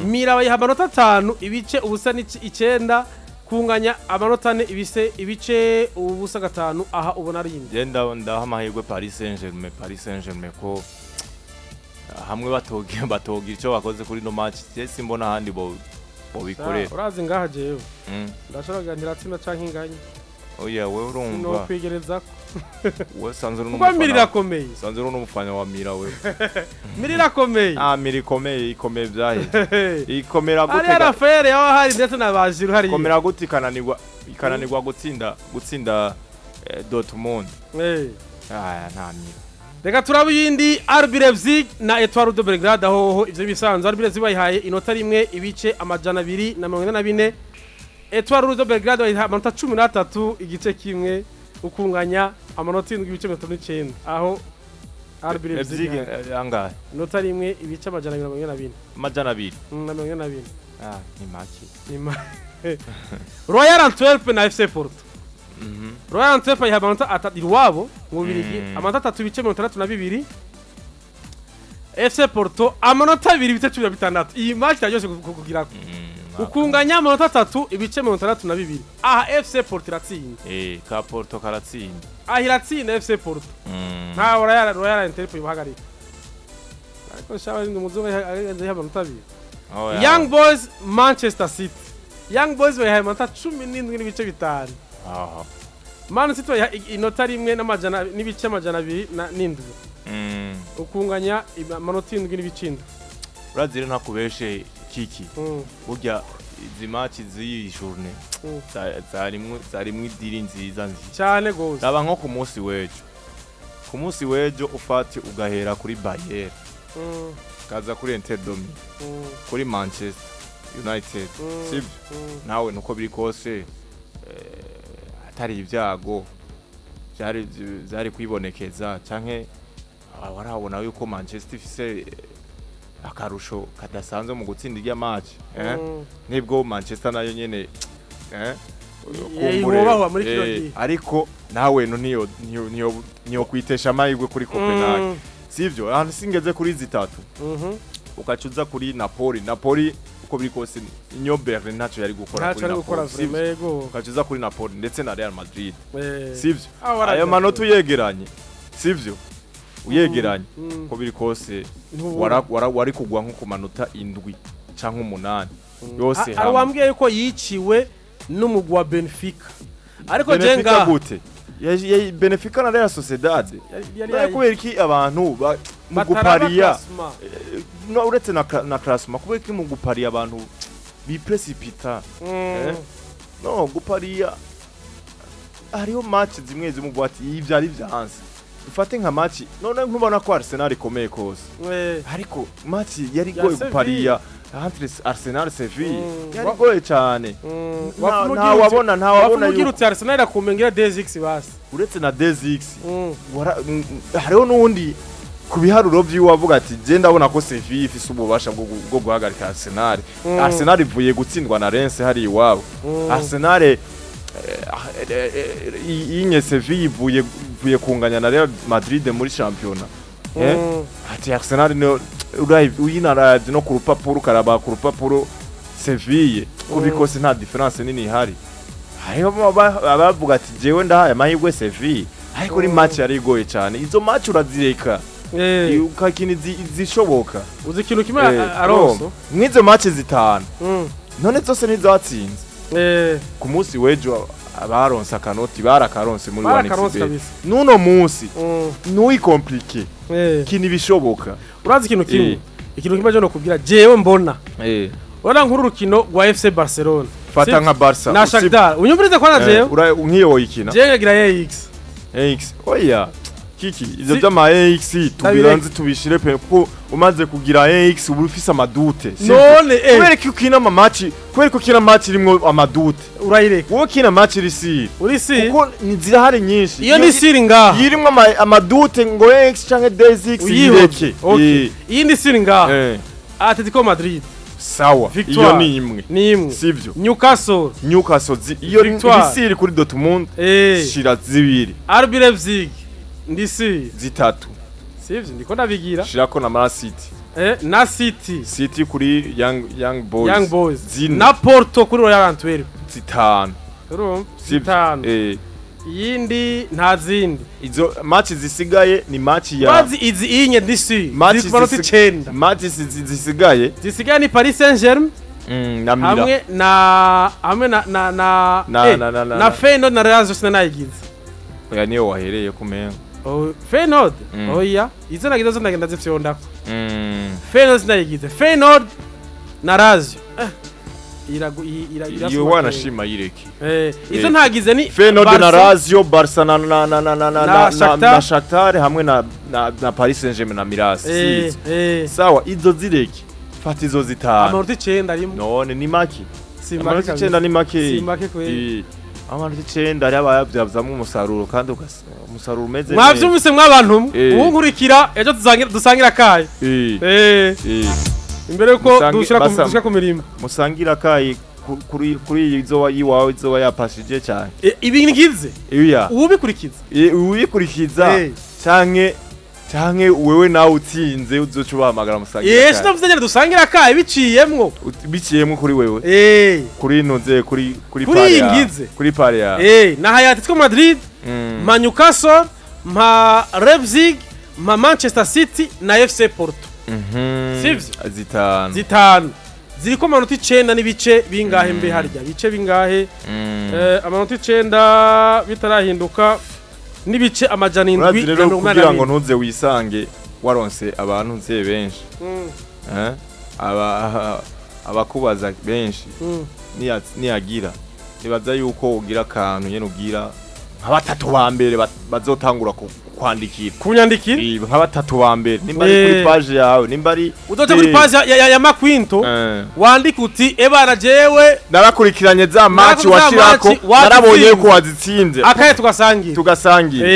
Mira bayiha amanota 5 ibice 0.9, kunganya amanota 4 ibice 0.5, aha ubona ari inde. Genda ndaha amahirwe Paris Saint-Germain, Paris Saint-Germain ko hamwe batogira icyo bakoze kuri no match, simbona ahandi bo bikorera. Urazi ngaha jewe ndashobora kuganira tsinda canke inganya. Oya wewe urumva no kwigereza wewe sanzuru n'umufana. Kuko Mira irakomeye. Sanzuru n'umufana wa Mira wewe. Mira irakomeye. Ah, Mira ikomeye, ikomeye byahe. Ikomera gute? Ari Rafael yaho hari ndetse na Bajiru hari. Ikomera gute ikananirwa gutsinda Dortmund. Ah, nta Mira. Reka turabe yindi RB Leipzig na Etoile de Belgrade, aho ivyo bisanzwe RB Leipzig bayihaye inota 1 ibice 244. Etoile de Belgrade bayihaye amanota 13 igice kimwe, ukunganya amanota 7 ibice 39, aho RB Leipzig angahe? Inota 1 ibice 244. 200. Na 44. Ah, ni make. Ni make. Royal Antwerp na FC Porto. Royal Antwerp bayihaye amanota 3 iwabo mu Bubiligi, amanota 3 ibice 62. FC Porto amanota 2 ibice 16. Iyi match iraryoshe kugira ukunganya amanota 3 ibice 62. Aha FC Porto iratsinda. Ka Porto karatsinda. Aha iratsinda FC Porto. Nta Royal Antwerp ibahagarika. Ariko shaba ndi muzungu agenze amanota 2. Young Boys Manchester City. Young Boys bayihaye amanota 17.5. Aha. Man City bayiha inota 1 n'amajana n'ibice 207. Ukunganya amanota 7.7. Urazire ntakubeshe kiki. Burya izi match z'iyi journée zarimwe idiri nziza nziza cyane gose. Raba nko ku munsi w'ejo. Ku munsi w'ejo ufati ugahera kuri Bayern. Kaza kuri Inter de Milan. Kuri Manchester United. Sibyo? Nawe nuko biri kose atari ibyago byari kwibonekeza canke warabona yuko Manchester ifise akarusho kadasanzwe mu gutsinda irya match, nibwo Manchester nayo nyene kumbure, ariko nawe niyo kwitesha amahirwe kuri Copenhagen, sivyo? Ahantu singeze kuri zitatu ukacuza kuri Napoli uko biri kose Union Berlin ntacyo yari gukora kuri Napoli, ukacuza kuri Napoli ndetse na Real Madrid, sivyo? Ayo manota uyegeranye, sivyo? Uyegeranye uko biri kose wari kugwa nko ku manota 7 canke 8 yose hamwe. Wambwiye yuko yiciwe n'umugwi wa Benfica, ariko jenga gute Benfica na Real Sociedad kubera iki abantu mu gupariya no uretse na classement, kubera iki mu gupariya abantu biprecipita? No gupariya hariho match zimwe zimugwa ati ibi byari byanse. Ufate nka match none ntubona ko Arsenal ikomeye kose, ariko match yari goye gupariya entre Arsenal Sevilla yari goye cyane. Nta wabona yuko Arsenal irakumengira 2x basi, uretse na 2x hariho n'undi ku biharuro by'iwe avuga ati je ndabona ko Sevilla ifise ububasha bwo guhagarika Arsenal. Arsenal ivuye gutsindwa na Rennes hari iwabo. Arsenal inye Sevilla ivuye kunganya na Real Madrid muri championnat. Ati Arsenal no uyinaravye no ku rupapuro karaba ku rupapuro Sevilla kubikose nta difference nini ihari. Hariho abavuga ati jewe ndahaye amahirwe Sevilla, ariko ni match yari igoye cyane. Izo match urazireka ukakina izishoboka. Uzi ikintu kimwe Alonso mwizo match zitanu none zose ntizatsinze. Ku munsi w'ejo abaronse akanoti barakaronse muri 1xBet. Nuno munsi nuyikomplike kini bishoboka. Urazi ikintu kimwe, ikintu kimwe je no kubwira jewe mbona Ora nkuru rukino rwa FC Barcelona. Fata nka Barca na Shakhtar. Unyumvirize kwanza jewe. Nkiyo ikina. Jewe ngira AX. AX. Oya. Kiki ivyo vy'ama AX tubiranze tubishire pe kuko umaze kugira AX ubu ufise amadute. None kubera ko ukina ama match, kubera ko ukina match irimwo amadute. Urayireka. Wowe ukina match iri siri. Uri siri. Kuko ni zirahari nyinshi. Iyo ni siri ngaha. Irimwo amadute ngo AX canke DX yireke. Okay. Iyi ni siri ngaha. Atletico Madrid. Sawa. Victoire. Iyo ni imwe. Ni imwe. Sivyo. Newcastle. Newcastle iyo Victoire. risiri kuri Dortmund shira zibiri. RB Leipzig ndisi zitatu. Sivyo ndiko ndabigira. Shirako na Man City. Na City. City kuri Young Boys. Young Boys. Zine. Na Porto kuri Royal Antwerp. Zitanu. Urumva? Zitanu. Iyindi nta zindi. Izo match zisigaye ni match ya Bazi izi inye ndisi. Ziri ku manota 9. Match zisigaye. Zisigaye ni Paris Saint-Germain. Na Milan. Hamwe na hamwe na na na na Feyenoord na Real Sociedad nayigize. Oya niyo wahereye kumenga. Oh, Feyenoord. Oya, izo nagize zo ndagenda zifyondako. Feyenoord nayigize. Feyenoord na Lazio. Iragu ira iyo wanashima yireke. Izo ntagize ni Feyenoord na Lazio, Barca na na na na na na na Shakhtar hamwe na na Paris Saint-Germain na Milan. Sawa, izo zireke. Fata izo zitanu. Amanota 9 arimo. None ni make. Amanota 9 ni make. Si make kweli. Amanota 9 ari abayabyazamo umusaruro kandi umusaruro umeze neza. Mwavyumvise mwabantu uwunkurikira ejo dusangira kayi. Imbere yuko dushira ku mirimo. Musangira kayi kuri izoba yiwawe izoba yapashije cyane. Ibi ngize. Iya. Ubikurikiza. Ubikurikiza canke wewe nawe utsinze uzoca ubahamagara musangira. Yes, ndavuze nyene dusangira kayi biciyemwo. Biciyemwo kuri wewe. Kuri ntuze kuri pare ya. Kuri pare ya. Na Hayati two Madrid, ma Newcastle, ma Leipzig, ma Manchester City na FC Porto. Sivyo? Zitanu. Ziriko amanota 9 n'ibice bingahe mbe harya? Bice bingahe? Amanota 9 bitarahinduka n'ibice 782. Kugira ngo ntuze wisange waronse abantu nze benshi. Abakubaza benshi. Niyagira. Nibaza yuko ugira akantu nyene ugira nka batatu ba mbere bazotangura kwandikira. Kunyandikira? Nka batatu ba mbere. Nimba ari kuri page yawe, nimba ari uzote kuri page ya Makwinto wandika uti ebana jewe narakurikiranye za match washirako narabonye ko wazitsinze. Akaye tugasangira. Tugasangira.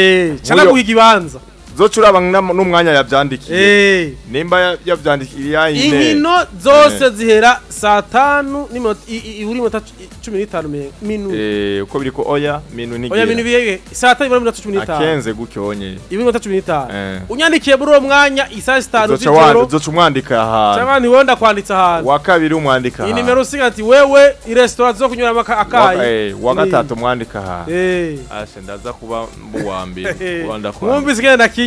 Cana guhiga ibanza. Zocuraba n'umwanya yavyandikiye. Nimba yavyandikiye yayine. Inkino zose zihera saa 5 n'iminota iburi minota 15 minu. Uko biriko oya minu nigera. Oya minu biye saa 5 n'iminota 15. Akenze gucyonye. Iburi minota 15. Unyandikiye muri uwo mwanya isaha 5 z'ijoro. Uzoca umwandika ahantu. Cyangwa ni wenda kwanditsa ahantu. Wa kabiri umwandika ahantu. Iyi nimero usiga ati wewe i restaurant zo kunyuramo akayi. Wa gatatu umwandika ahantu. Ashe ndaza kuba mu wa mbere. Mwumvise genda kinyi.